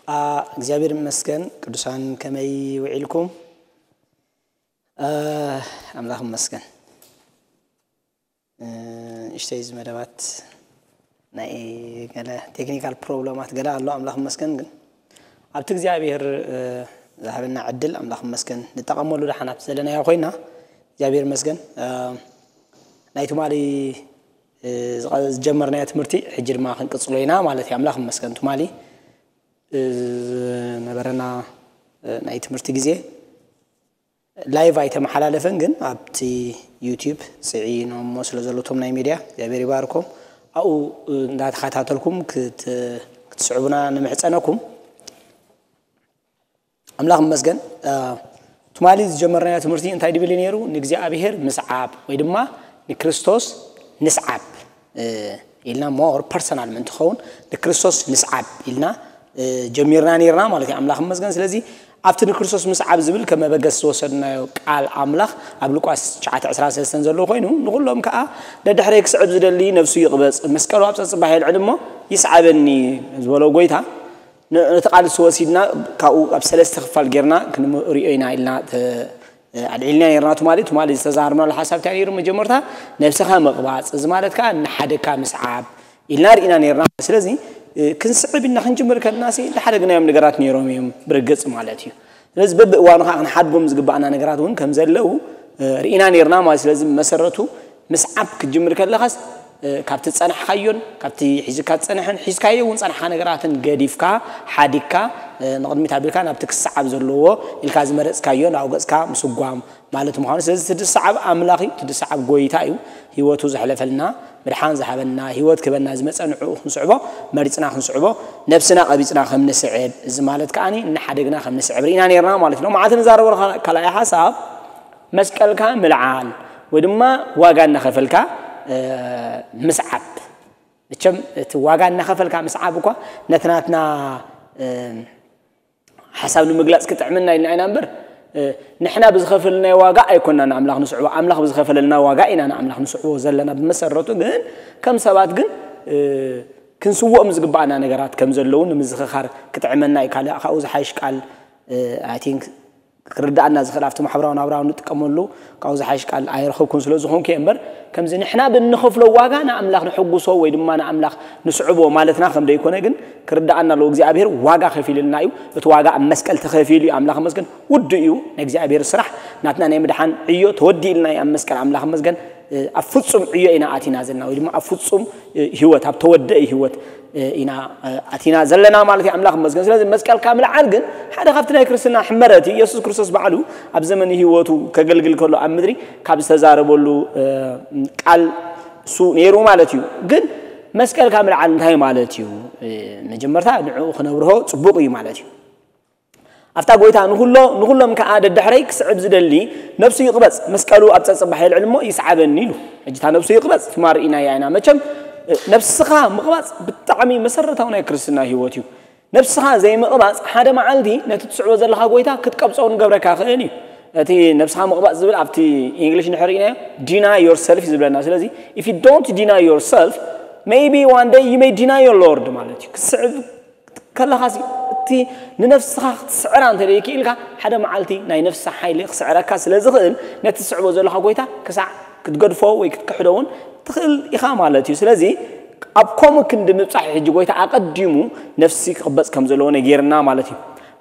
ኣ እግዚኣብሔር ይመስገን። ቅዱሳን ከመይ ውዒልኩም? እ፣ ኣምላኽ ይመስገን። እ፣ እሽተይ እዚ መደባት ናይ ገለ ቴክኒካል ፕሮብለማት ገለ ኣሎ። ኣምላኽ ይመስገን። ግን ኣብቲ እግዚኣብሔር እ፣ ዝሃበና ዕድል ኣምላኽ ይመስገን ንጠቐመሉ። ደሓን ኣብቲ ዘለናዮ ኮይና እግዚኣብሔር ይመስገን። እ፣ ናይ ትማሊ እ፣ ዝቐ- ዝጀመርናዮ ትምህርቲ ሕጂ ድማ ክንቅጽሎ ኢና ማለት እዩ። ኣምላኽ ይመስገን። ትማሊ እ፣ ዝነበረና እ፣ ናይ ትምህርቲ ግዜ ላይቭ ኣይተመሓላለፈን፣ ግን ኣብቲ ዩቲዩብ ስዒኖሞ ስለ ዘለቶም ናይ ሚድያ እግዚኣብሔር ይባርኮም። ኣብኡ እ፣ እንዳተኸታተልኩም ክት- ክትስዕቡና ንምሕጸነኩም። ኣምላኽ ይመስገን። እ፣ ትማሊ ዝጀመርናዮ ትምህርቲ እንታይ ድብል ነይሩ? ንእግዚኣብሔር ምስዓብ ወይ ድማ ንክርስቶስ ንስዓብ እ፣ ኢልና ሞር ፐርሰናል ምእንቲ ኸውን ንክርስቶስ ንስዓብ ኢልና እ፣ ጀሚርና ነይርና ማለት እዩ። ኣምላኽ ይመስገን። ስለዚ ኣብቲ ንክርስቶስ ምስዓብ ዝብል ከም መበገሲ ዝወሰድናዮ ቃል ኣምላኽ ኣብ ሉቃስ ትሽዓተ ዕስራን ሰለስተን ዘሎ ኮይኑ፣ ንኹሎም ከኣ ደድሕረይ ክስዕብ ዝደሊ ነፍሱ ይቕበጽ፣ መስቀሉ ኣብ ጸጽባሕ የልዕል እሞ ይስዓበኒ ዝበሎ ጎይታ፣ ን- ነቲ ቃል ንሱ ወሲድና ካብኡ ኣብ ሰለስተ ክፋል ጌርና ክንሪኦ ኢና ኢልና ተ- ኣልዒልና ነርና። ትማሊ ትማሊ ዝተዛረብናሉ ሓሳብ እንታይ ነይሩ? መጀመርታ ነብስኻ ምቕባጽ፣ እዚ ማለት ከዓ ንሓደካ ምስዓብ ኢልና ርኢና ነርና። ስለዚ እ፣ ክንስዕብ ኢልና ክንጅምር ከለና ሲ ዝሓደግናዮም ነገራት ነይሮም እዮም ብርግጽ ማለት እዩ። ስለዚ በብእዋኑ ከዓ ክንሓድጎም ዝግባኣና ነገራት እውን ከም ዘለዉ እ፣ ርኢና ነርና ማለት። ስለዚ መሰረቱ ምስዓብ ክትጅምር ከለኻስ እ፣ ካብቲ ዝጸናሕካዮን ካብቲ ሒዝካ ዝጸንሐን ሒዝካዮ እውን ጸናሕካ ነገራትን ገዲፍካ ሓዲግካ እ፣ ንቕድሚት ኣቢልካ ናብቲ ክሰዓብ ዘለዎ ኢልካ ዝመረጽካዮ ናብ ገጽካ ምስጓም ማለት ምዃኑ። ስለዚ እቲ ዝሰዓብ ኣምላኽ እዩ፣ እቲ ዝሰዓብ ጎይታ እዩ። ህይወቱ ዘሕለፈልና፣ ምድሓን ዝሃበና፣ ህይወት ክህበና ዝመጸ ንዕኡ ክንስዕቦ መሪጽና ክንስዕቦ ነብስና ቀቢጽና ከም ንስዕብ፣ እዚ ማለት ከኣ ንሓደግና ከም ንስዕብ ርኢና ነርና ማለት እዩ። ሎማዓንቲ ንዛረበሉ ካልኣይ ሓሳብ መስቀልካ ምልዓል ወይ ድማ ዋጋ እናኸፈልካ እ፣ ምስዓብ። መቸም እቲ ዋጋ እናኸፈልካ ምስዓብ እኳ ነቲ ናትና እ፣ ሓሳብ ንምግላፅ ክጥዕምና ኢልና ኢና እምበር እ፣ ንሕና ብዝኸፈልናዮ ዋጋ ኣይኮና ንኣምላኽ ንስዕቦ፣ ኣምላኽ ብዝኸፈለልና ዋጋ ኢና ንኣምላኽ ንስዕቦ ዘለና። ብመሰረቱ ግን ከም ሰባት ግን እ፣ ክንስውኦም ዝግባኣና ነገራት ከም ዘለዉ ንምዝኽኻር ክጥዕመና እዩ። ካልእ ካብኡ ዝሓይሽ ቃል እ፣ I think ክርዳኣና ዝኽእል ኣብቲ ማሕበራዊ ናብራ ንጥቀመሉ ካብኡ ዝሓይሽ ቃል ኣይረኸብኩን ስለ ዝኾንኩ እየ እምበር ከምዚ ንሕና ብንኸፍሎ ዋጋ ንኣምላኽ ንሕጉሶ ወይ ድማ ንኣምላኽ ንስዕቦ ማለትና ከም ደይኮነ ግን ክርዳኣና ኣለዎ። እግዚኣብሔር ዋጋ ከፊልልና እዩ። እቲ ዋጋ ኣብ መስቀል ተኸፊሉ እዩ። ኣምላኽ መስገን ውዱ እዩ። ናይ እግዚኣብሔር ስራሕ ናትና ናይ ምድሓን ዕዮ ተወዲእልና እዩ ኣብ መስቀል። ኣምላኽ መስገን እ፣ ኣብ ፍጹም ዕዮ ኢና ኣቲና ዘለና ወይ ድማ ኣብ ፍጹም እ፣ ህይወት ኣብ ተወደኢ ህይወት እ፣ ኢና እ፣ ኣቲና ዘለና ማለት እዩ። ኣምላኽ መስገን። ስለዚ መስቀልካ ምልዓል ግን ሓደ ካብቲ ናይ ክርስትና ሕመረት እዩ። ኢየሱስ ክርስቶስ ባዕሉ ኣብ ዘመን ህይወቱ ከገልግል ከሎ ኣብ ምድሪ ካብ ዝተዛረበሉ እ፣ ቃል እሱ ነይሩ ማለት እዩ። ግን መስቀልካ ምልዓል እንታይ ማለት እዩ? እ፣ መጀመርታ ንዕኡ ክነብርሆ ጽቡቕ እዩ ማለት እዩ። ኣብታ ጎይታ ንኹሎ ንኹሎም ከኣ ደድሕረይ ክስዕብ ዝደሊ ነብሱ ይቕበጽ፣ መስቀሉ ኣብ ጸጽባሕ የልዕል እሞ ይስዓበኒ ኢሉ። ሕጂ እታ ነብሱ ይቕበጽ ትማል ርኢናያ ኢና። መቸም እ፣ ነብስኻ ምቕባጽ ብጣዕሚ መሰረታዊ ናይ ክርስትና ህይወት እዩ። ነብስኻ ዘይምቕባጽ ሓደ መዓልቲ ነቲ ትስዕቦ ዘለኻ ጎይታ ክትቀብጾ እውን ገብረካ ክእል እዩ። እቲ ነብስኻ ምቕባጽ ዝብል ኣብቲ ኢንግሊሽ እንድሕር ርኢናዮ deny yourself እዩ ዝብለና። ስለዚ if you don't deny yourself maybe one day you may deny your Lord ማለት እዩ። ክስዕብ ከለኻ ሲ እቲ ንነፍስኻ ክትስዕራ እንተ ደይክኢልካ ሓደ መዓልቲ ናይ ነፍሲ ሓይሊ ክስዕረካ ስለ ዝኽእል ነቲ ትስዕቦ ዘለኻ ጎይታ ክሳዕ ክትገድፎ ወይ ክትክሕዶ እውን ትኽእል ኢኻ ማለት እዩ። ስለዚ ኣብ ከምኡ ክንዲ ምብጻሕ እዩ ሕጂ ጎይታ ኣቐዲሙ ነፍሲ ክቕበጽ ከም ዘለዎ ነጊርና ማለት እዩ።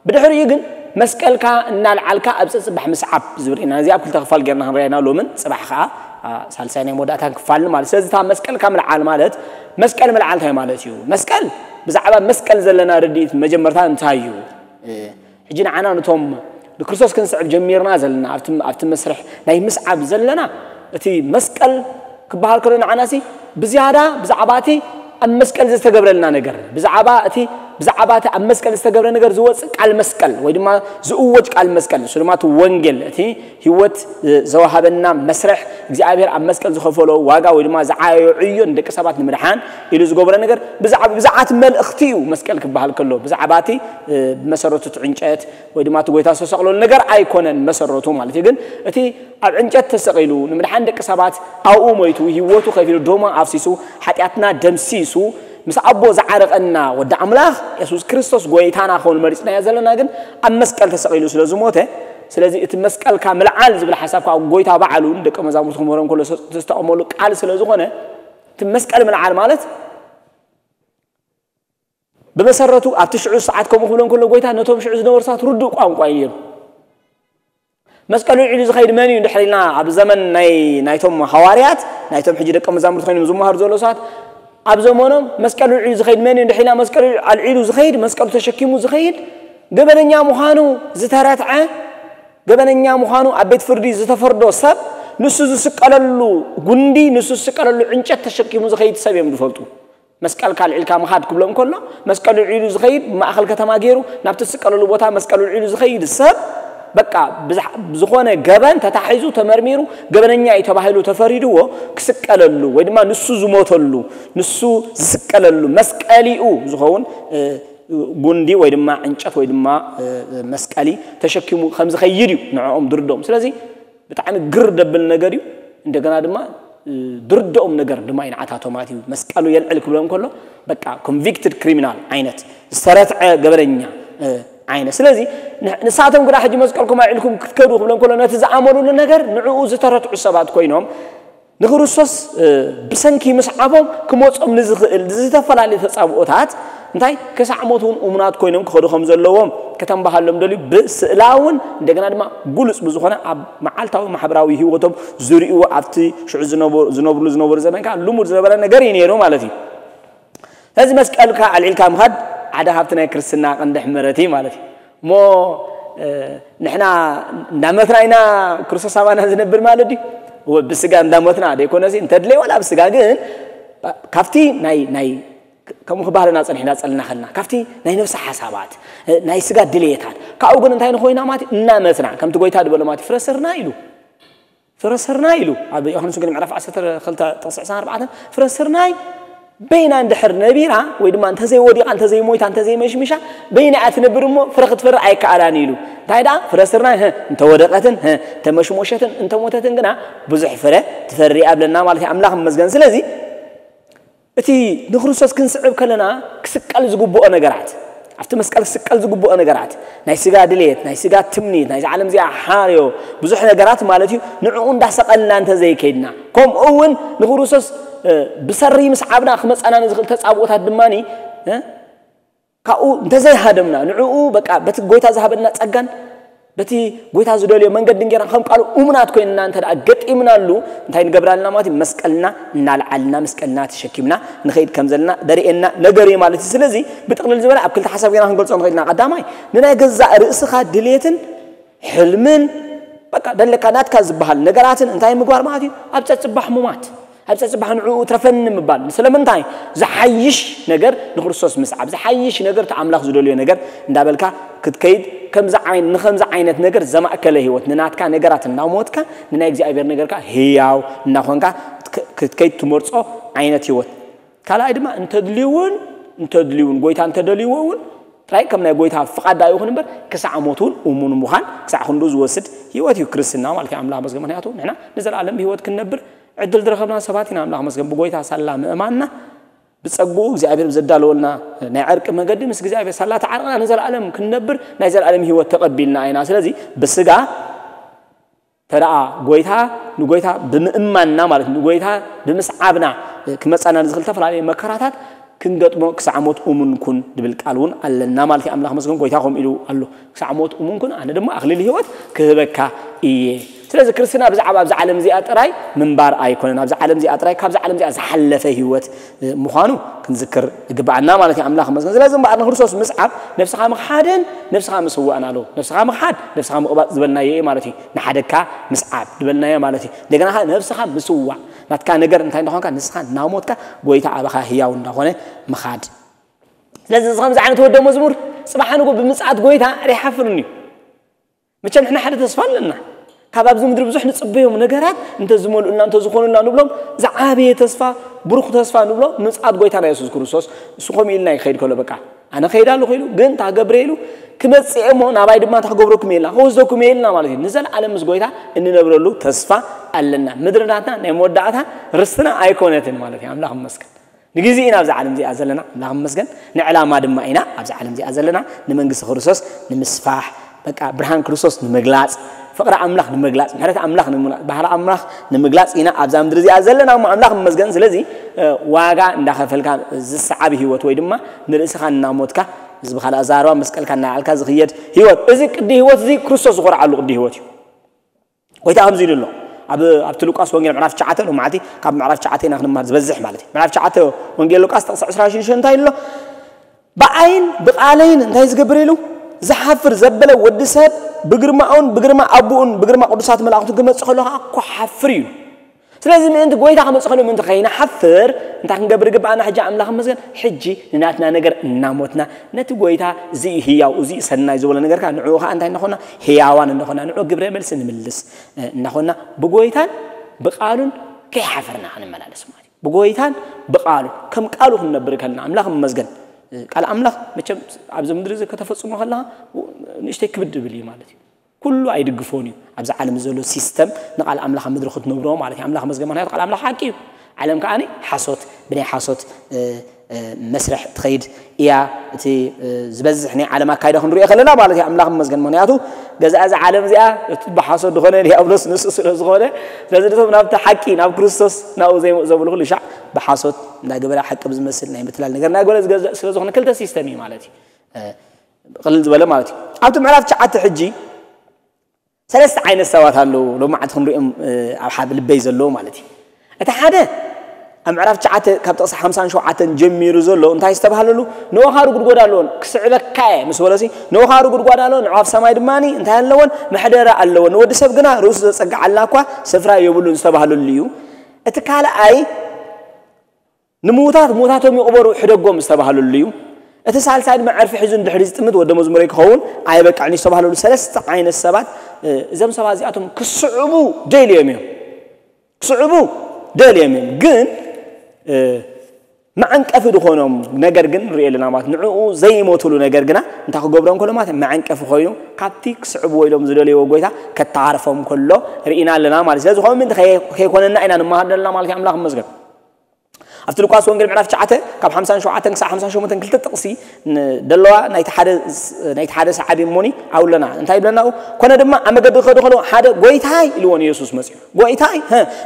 ብድሕሪኡ ግን መስቀልካ እናልዓልካ ኣብ ጸጽባሕ ምስዓብ ዝብል ኢና። እዚ ኣብ ክልተ ክፋል ጌርና ክንሪኣና ሎምን ጽባሕ ከኣ አ፣ ሳልሳይ ናይ መወዳእታን ክፋልን ማለት። ስለዚ እታ መስቀልካ ምልዓል ማለት መስቀል ምልዓል እንታይ ማለት እዩ? መስቀል ብዛዕባ መስቀል ዘለና ርድኢት መጀመርታ እንታይ እዩ? እ፣ ሕጂ ንዓና ነቶም ንክርስቶስ ክንስዕብ ጀሚርና ዘለና ኣብቲ ኣብቲ መስርሕ ናይ ምስዓብ ዘለና እቲ መስቀል ክበሃል ከሎ ንዓና ሲ ብዝያዳ ብዛዕባ እቲ ኣብ መስቀል ዝተገብረልና ነገር ብዛዕባ እቲ ብዛዕባ እቲ ኣብ መስቀል ዝተገብረ ነገር ዝወፅእ ቃል መስቀል ወይ ድማ ዝእወጅ ቃል መስቀል ንሱ ድማ እቲ ወንጌል እቲ ህይወት እ፣ ዘወሃበና መስርሕ እግዚኣብሔር ኣብ መስቀል ዝኸፈሎ ዋጋ ወይ ድማ ዝዓዮ ዕዮ ንደቂ ሰባት ንምድሓን ኢሉ ዝገብሮ ነገር ብዛዕባ ብዛዕባ እቲ መልእኽቲ እዩ። መስቀል ክበሃል ከሎ ብዛዕባ እቲ እ፣ ብመሰረቱ እቲ ዕንጨት ወይ ድማ እቲ ጎይታ ዝተሰቕለሉ ነገር ኣይኮነን መሰረቱ ማለት እዩ። ግን እቲ ኣብ ዕንጨት ተሰቒሉ ንምድሓን ደቂ ሰባት ኣብኡ ሞይቱ ህይወቱ ከፊሉ ደሙ ኣፍሲሱ ሓጢኣትና ደምሲሱ ምስ ኣቦ ዝዓረቐና ወዲ ኣምላኽ የሱስ ክርስቶስ ጎይታና ክኸውን መሪጽናዮ ዘለና ግን ኣብ መስቀል ተሰቒሉ ስለ ዝሞተ፣ ስለዚ እቲ መስቀልካ ምልዓል ዝብል ሓሳብ ከዓ ጎይታ ባዕሉ ንደቀ መዛሙርቱ ክምህሮም ከሎ ዝተጠቐመሉ ቃል ስለ ዝኾነ፣ እቲ መስቀል ምልዓል ማለት ብመሰረቱ ኣብቲ ሽዑ ሰዓት ከምኡ ክብሎም ከሎ ጎይታ ነቶም ሽዑ ዝነበሩ ሰባት ርዱእ ቋንቋ እዩ ነይሩ። መስቀሉ ኣልዒሉ ዝኸይድ መን እዩ እንድሕር ኢልና፣ ኣብ ዘመን ናይ ናይቶም ሃዋርያት፣ ናይቶም ሕጂ ደቀ መዛሙርቲ ኮይኖም ዝመሃሩ ዘለዉ ሰባት፣ ኣብ ዘመኖም መስቀሉ ኣልዒሉ ዝኸይድ መን እዩ እንድሕር ኢልና፣ መስቀሉ ኣልዒሉ ዝኸይድ፣ መስቀሉ ተሸኪሙ ዝኸይድ፣ ገበነኛ ምዃኑ ዝተረትዐ፣ ገበነኛ ምዃኑ ኣብ ቤት ፍርዲ ዝተፈርዶ ሰብ፣ ንሱ ዝስቀለሉ ጉንዲ፣ ንሱ ዝስቀለሉ ዕንጨት ተሸኪሙ ዝኸይድ ሰብ እዮም ዝፈልጡ። መስቀልካ ኣልዒልካ ምኻድ ክብሎም ከሎ፣ መስቀሉ ኣልዒሉ ዝኸይድ፣ ማእኸል ከተማ ገይሩ ናብቲ ዝስቀለሉ ቦታ መስቀሉ ኣልዒሉ ዝኸይድ ሰብ፣ በቃ ብዝሕ-፣ ብዝኾነ ገበን ተታሒዙ ተመርሚሩ ገበነኛ እዩ ተባሂሉ ተፈሪድዎ ክስቀለሉ ወይ ድማ ንሱ ዝሞተሉ፣ ንሱ ዝስቀለሉ መስቀሊኡ ዝኸውን፣ እ፣ ጉንዲ ወይ ድማ ዕንጨት ወይ ድማ፣ እ፣ መስቀሊ ተሸኪሙ ከም ዝኸይድ እዩ ንዕኦም ድርዶም። ስለዚ ብጣዕሚ ግር ደብል ነገር እዩ። እንደገና ድማ፣ እ፣ ድርድኦም ነገር ድማ ይንዓታቶ ማለት እዩ። መስቀሉ የልዕል ክብሎም ከሎ በቃ ኮንቪክትድ ክሪሚናል ዓይነት ዝተረትዐ ገበነኛ፣ እ፣ ዓይነት። ስለዚ ን-፣ ንሳቶም ግዳ ሕጂ መስቀልኩም ኣልዒልኩም ክትከዱ ክብሎም ከሎ ነቲ ዝኣመኑሉ ነገር ንዕኡ ዝተረትዑ ሰባት ኮይኖም ንክርስቶስ፣ እ፣ ብሰንኪ ምስዓቦም ክመጾም ንዝኽእል ዝተፈላለየ ተጻብኦታት እንታይ ክሳዕ ሞት እውን እሙናት ኮይኖም ክኸዱ ከም ዘለዎም ከተንባሃሎም ደልዩ ብስእላውን እንደገና ድማ ግሉጽ ብዝኾነ ኣብ መዓልታዊ ማሕበራዊ ህይወቶም ዝርእይዎ ኣብቲ ሽዑ ዝነበሩ፣ ዝነብርሉ ዝነበሩ ዘመን ከዓ ልሙድ ዝነበረ ነገር እዩ ነይሩ ማለት እዩ። ስለዚ መስቀልካ ኣልዒልካ ምኻድ ሓደ ካብቲ ናይ ክርስትና ቀንዲ ሕመረት እዩ ማለት እዩ። እሞ፣ እ፣ ንሕና እንዳመትና ኢና ክርስቶስ ኣባና ዝነብር ማለት ድዩ? እወ፣ ብስጋ እንዳመትና ደይኮነሲ፣ እንተድለየ ዋላ ብስጋ ግን ካብቲ ናይ፣ ናይ ከምኡ ክባህልና ጸኒሕና ጸልና ኸልና፣ ካብቲ ናይ ነፍሲ ሓሳባት፣ እ፣ ናይ ስጋ ድልየታት፣ ካብኡ ግን እንታይ ንኾይና ማለት እዩ? እናመትና፣ ከምቲ ጎይታ ዝበሎ ማለት እዩ፣ ፍረ ስርና ኢሉ። ፍረ ስርናይ ኢሉ ኣብ ዮሃንስ ወንጌል ምዕራፍ ዓሰርተ ክልተ ጥቕሲ ዕስራን ኣርባዕተን፣ ፍረ ስርናይ በይና እንድሕር ነቢራ ወይ ድማ እንተዘይወዲቓ፣ እንተዘይሞይታ፣ እንተዘይመሽሚሻ፣ በይና እያ ትነብር እሞ ፍረ ክትፈሪ ኣይከኣላን ኢሉ። እንታይ ደኣ? ፍረ ስርናይ፣ ህ፣ እንተወደቐትን፣ ህ፣ እንተመሽሞሸትን፣ እንተሞተትን ግና ብዙሕ ፍረ ትፈሪ እያ ብለና ማለት እዩ። ኣምላኽ ይመስገን። ስለዚ እቲ ንክርስቶስ ክንስዕብ ከለና ክስቀል ዝግብኦ ነገራት፣ ኣብቲ መስቀል ክስቀል ዝግብኦ ነገራት፣ ናይ ስጋ ድሌት፣ ናይ ስጋ ትምኒት፣ ናይዚ ዓለም እዚኣ ሓርዮ፣ ብዙሕ ነገራት ማለት እዩ። ንዕኡ እንዳሰቐልና እንተዘይከይድና፣ ከምኡ እውን ንክርስቶስ፣ እ፣ ብሰሪ ምስዓብና ክመጸና ንዝኽእል ተጻብኦታት ድማኒ፣ እ፣ ካብኡ እንተዘይሃደምና፣ ንዕኡ በቃ በቲ ጎይታ ዝሃበና ጸጋን በቲ ጎይታ ዝደልዮ መንገዲ ጌርና ከም ቃሉ እሙናት ኮይንና እንተ ደኣ ገጢምናሉ፣ እንታይ ንገብር ኣለና ማለት እዩ? መስቀልና እናልዓልና፣ መስቀልና ተሸኪምና ንኸይድ ከም ዘለና ደርእየና ነገር እዩ ማለት እዩ። ስለዚ ብጥቕልል ዝበለ ኣብ ክልተ ሓሳብ ጌርና ክንገልጾ ንኽእል ኢና። ቀዳማይ፣ ንናይ ገዛእ ርእስኻ ድሌትን ሕልምን በቃ ደለካ ናትካ ዝበሃል ነገራትን እንታይ ምግባር ማለት እዩ? ኣብ ጸጽባሕ ሙማት፣ ኣብ ጸጽባሕ ንዕኡ ትረፈኒ ምባል። ስለምንታይ? ዝሓይሽ ነገር ንክርስቶስ ምስዓብ፣ ዝሓይሽ ነገር እቲ ኣምላኽ ዝደልዮ ነገር እንዳበልካ ክትከይድ፣ ከምዚ ዓይን-፣ ንከምዚ ዓይነት ነገር ዘማእከለ ህይወት፣ ንናትካ ነገራት እናሞትካ፣ ንናይ እግዚኣብሔር ነገርካ ህያው እናኾንካ ክትከ-፣ ክትከይድ ትመርጾ ዓይነት ህይወት። ካልኣይ ድማ እንተድልዩ እውን፣ እንተድልዩ እውን፣ ጎይታ እንተደልይዎ እውን ጥራይ ከም ናይ ጎይታ ፍቓድ ደኣ ይኹን እምበር፣ ክሳዕ ሞት እውን እሙን ምዃን፣ ክሳዕ ክንዱ ዝወስድ ህይወት እዩ ክርስትና ማለት እዩ። ኣምላኽ መስገን። ምኽንያቱ ንሕና ንዘለኣለም ብህይወት ክንነብር ዕድል ዝረኸብና ሰባት ኢና። ኣምላኽ መስገን። ብጎይታ ሳላ ምእማንና፣ ብጸግኡ እግዚኣብሔር ብዘዳለወልና ናይ ዕርቂ መገዲ ምስ እግዚኣብሔር ሳላ ተዓርቕና ንዘለኣለም ክንነብር ናይ ዘለኣለም ህይወት ተቐቢልና ኢና። ስለዚ ብስጋ ተደኣ ጎይታ፣ ንጎይታ ብምእማንና ማለት ንጎይታ ብምስዓብና ክመጻና ንዝኽእል ዝተፈላለየ መከራታት ክንገጥሞ ክሳዕ ሞት እሙን ኩን ዝብል ቃል እውን ኣለና ማለት እዩ። ኣምላኽ መስገን። ጎይታ ከምኡ ኢሉ ኣሎ፣ "ክሳዕ ሞት እሙን ኩን፣ ኣነ ድማ ኣኽሊል ህይወት ክህበካ እየ።" ስለዚ ክርስትና ብዛዕባ ኣብዛ ዓለም እዚኣ ጥራይ ምንባር ኣይኮነን። ኣብዛ ዓለም እዚኣ ጥራይ፣ ካብዛ ዓለም እዚኣ ዝሓለፈ ህይወት ምዃኑ ክንዝክር ይግብኣና ማለት እዩ። ኣምላኽ መስገን። ስለዚ እምበኣር ንክርስቶስ ምስዓብ ነብስኻ ምኽሓድን ነብስኻ ምስዋእን ኣለዎ። ነብስኻ ምኽሓድ፣ ነብስኻ ምቕባጽ ዝበልናዮ እዩ ማለት እዩ። ንሓደካ ምስዓብ ዝበልናዮ ማለት እዩ። እንደገና ኸኣ ነብስኻ ምስዋእ፣ ናትካ ነገር እንታይ እንዳኾንካ ንስኻ እናሞትካ ጎይታ ኣባኻ ህያው እንዳኾነ ምኻድ። ስለዚ እዚ ከምዚ ዓይነት ወደ መዝሙር ጽባሕ ንግሆ ብምጽኣት ጎይታ ኣይሓፍርን እዩ። መቸም ንሕና ሓደ ተስፋ ኣለና። ካብ ኣብዚ ምድሪ ብዙሕ ንጽበዮም ነገራት እንተዝመልኡልና፣ እንተዝኾኑልና ንብሎም ዝዓበየ ተስፋ፣ ብሩኽ ተስፋ ንብሎ ምጽኣት ጎይታና የሱስ ክርስቶስ። እሱ ከምኡ ኢልና ይኸይድ ከሎ በቃ ኣነ ኸይድ ኣለኹ ኢሉ፣ ግን እንታይ ገብረ ኢሉ ክመጽእ እየ እሞ ናባይ ድማ እንታይ ክገብረኩም እየ ኢልና፣ ክወስደኩም እየ ኢልና ማለት እዩ። ንዘለኣለም ምስ ጎይታ እንነብረሉ ተስፋ ኣለና። ምድሪ ናትና ናይ መወዳእታ ርስትና ኣይኮነትን ማለት እዩ። ኣምላኽ ይመስገን። ንግዜ ኢና ኣብዚ ዓለም እዚኣ ዘለና፣ ኣምላኽ ይመስገን። ንዕላማ ድማ ኢና ኣብዚ ዓለም እዚኣ ዘለና፣ ንመንግስቲ ክርስቶስ ንምስፋሕ፣ በቃ ብርሃን ክርስቶስ ንምግላጽ፣ ፍቕሪ ኣምላኽ ንምግላጽ፣ ምሕረት ኣምላኽ ንምግላጽ፣ ባህሪ ኣምላኽ ንምግላጽ ኢና ኣብዛ ምድሪ እዚኣ ዘለና እሞ ኣምላኽ ይመስገን። ስለዚ ዋጋ እንዳኸፈልካ ዝሰዓብ ህይወት ወይ ድማ ንርእስኻ እናሞትካ ህዝብኻ ኣዛረባ መስቀልካ እናልዓልካ ዝኽየድ ህይወት፣ እዚ ቅዲ ህይወት እዚ ክርስቶስ ዝኾርዓሉ ቅዲ ህይወት እዩ። ጎይታ ከምዚ ኢሉ ኣሎ ኣብ ኣብቲ ሉቃስ ወንጌል ምዕራፍ ትሽዓተ፣ ሎማዓንቲ ካብ ምዕራፍ ትሽዓተ ኢና ክንማር ዝበዝሕ ማለት እዩ። ምዕራፍ ትሽዓተ ወንጌል ሉቃስ ጥቕሲ ዕስራን ሽዱሽተን እንታይ ኣሎ? ብኣይን ብቓለይን እንታይ ዝገብር ኢሉ? ዝሓፍር ዘበለ ወዲ ሰብ ብግርማኡን ብግርማ ኣቦኡን ብግርማ ቅዱሳት መላእኽቱን ክመጽእ ከሎ ከዓ ክሓፍር እዩ። ስለዚ ምእንቲ ጎይታ ክመጽእ ከሎ ምእንቲ ከይንሓፍር እንታይ ክንገብር ይግብኣና? ሕጂ ኣምላኽ ይመስገን፣ ሕጂ ንናትና ነገር እናሞትና ነቲ ጎይታ እዚ ህያው እዚ ሰናይ ዝበሎ ነገር ከዓ ንዕኡ ከዓ እንታይ እናኾና? ህያዋን እናኾና ንዕኡ ግብረ መልሲ ንምልስ እናኾና ብጎይታን ብቓሉን ከይሓፈርና ክንመላለስ ማለት እዩ። ብጎይታን ብቓሉ ከም ቃሉ ክንነብር ከለና ኣምላኽ ይመስገን። ቃል ኣምላኽ መቸም ኣብዚ ምድሪ እዚ ከተፈጽሞ ከለኻ ንእሽተይ ክብድ ድብል እዩ ማለት እዩ። ኩሉ ኣይድግፎን እዩ። ኣብዚ ዓለም ዘሎ ሲስተም ንቃል ኣምላኽ ኣብ ምድሪ ክትነብሮ ማለት እዩ። ኣምላኽ ይመስገን፣ ምኽንያቱ ቃል ኣምላኽ ሓቂ እዩ። ዓለም ከኣ ሓሶት፣ ብናይ ሓሶት መስርሕ ትኸይድ እያ። እቲ ዝበዝሕ ናይ ዓለም ኣካይዳ ክንሪኦ ከለና ማለት እዩ። ኣምላኽ ይመስገን፣ ምኽንያቱ ገዛ እዛ ዓለም እዚኣ እቲ ብሓሶት ዝኾነ ዲያብሎስ ንሱ ስለ ዝኾነ፣ ስለዚ ነቶም ናብቲ ሓቂ ናብ ክርስቶስ ናብኡ ዘይመፁ ዘብሉ ኩሉ ሻዕ ብሓሶት እንዳገበረ ሓቂ ብዝመስል ናይ ምትላል ነገር እንዳገበረ ዝገዝእ ስለ ዝኾነ ክልተ ሲስተም እዩ ማለት እዩ። ቅልል ዝበለ ማለት እዩ። ኣብቲ ምዕራፍ ትሽዓተ ሕጂ ሰለስተ ዓይነት ሰባት ኣለዉ ሎማዓንቲ ክንሪኦም ኣብ ሓብ ልበይ ዘለዉ ማለት እዩ። እቲ ሓደ ኣብ ምዕራፍ ትሽዓተ ካብ ጥቕሲ ሓምሳን ሸውዓተን ጀሚሩ ዘሎ እንታይ ዝተባህለሉ? ንወኻሩ ጉድጎድ ኣለዎን ክስዕበካ እየ ምስ በሎሲ ንወኻሩ ጉድጓድ ኣለዎን ንዕዋፍ ሰማይ ድማ እንታይ ኣለዎን? መሕደራ ኣለዎን፣ ንወዲ ሰብ ግና ርእሱ ዘጸግዓላ እኳ ስፍራ የብሉን ዝተባህለሉ እዩ። እቲ ካልኣይ ንምዉታት ምዉታቶም ይቕበሩ ሕደጎም ዝተባህለሉ እዩ። እቲ ሳልሳይ ድማ ዕርፊ ሒዙ ንድሕሪ ዝጥምት ወደ መዝሙረይ ክኸውን ኣይበቅዕን እዩ ዝተባህለሉ ሰለስተ ዓይነት ሰባት። እዞም ሰባት እዚኣቶም ክስዕቡ ደልዮም እዮም። ክስዕቡ ደልዮም እዮም። ግን መዐንቀፊ ዝኾኖም ነገር ግን ንሪኦ ኣለና ማለት ንዕኡ ዘይሞትሉ ነገር ግና እንታይ ክገብሮም ከሎ ማለት መዐንቀፊ ኮይኑ ካብቲ ክስዕብዎ ኢሎም ዝደልይዎ ጎይታ ከተዓርፎም ከሎ ርኢና ኣለና ማለት። ስለዚ ከምኡ ምእንቲ ከይኮነና ኢና ንመሃር ዘለና ማለት እዩ። ኣምላኽ ይመስገን። ኣብቲ ሉቃስ ወንጌል ምዕራፍ ትሽዓተ ካብ ሓምሳን ሸውዓተን ክሳብ ሓምሳን ሸሞንተን ክልተ ጥቕሲ ደለዋ ናይቲ ሓደ ሰዓቢ እሞኒ ኣብለና እንታይ ይብለና? ኮነ ድማ ኣብ መገዲ ክኸዱ ከለዉ ሓደ ጎይታይ ኢልዎ ንየሱስ መፅኡ። ጎይታይ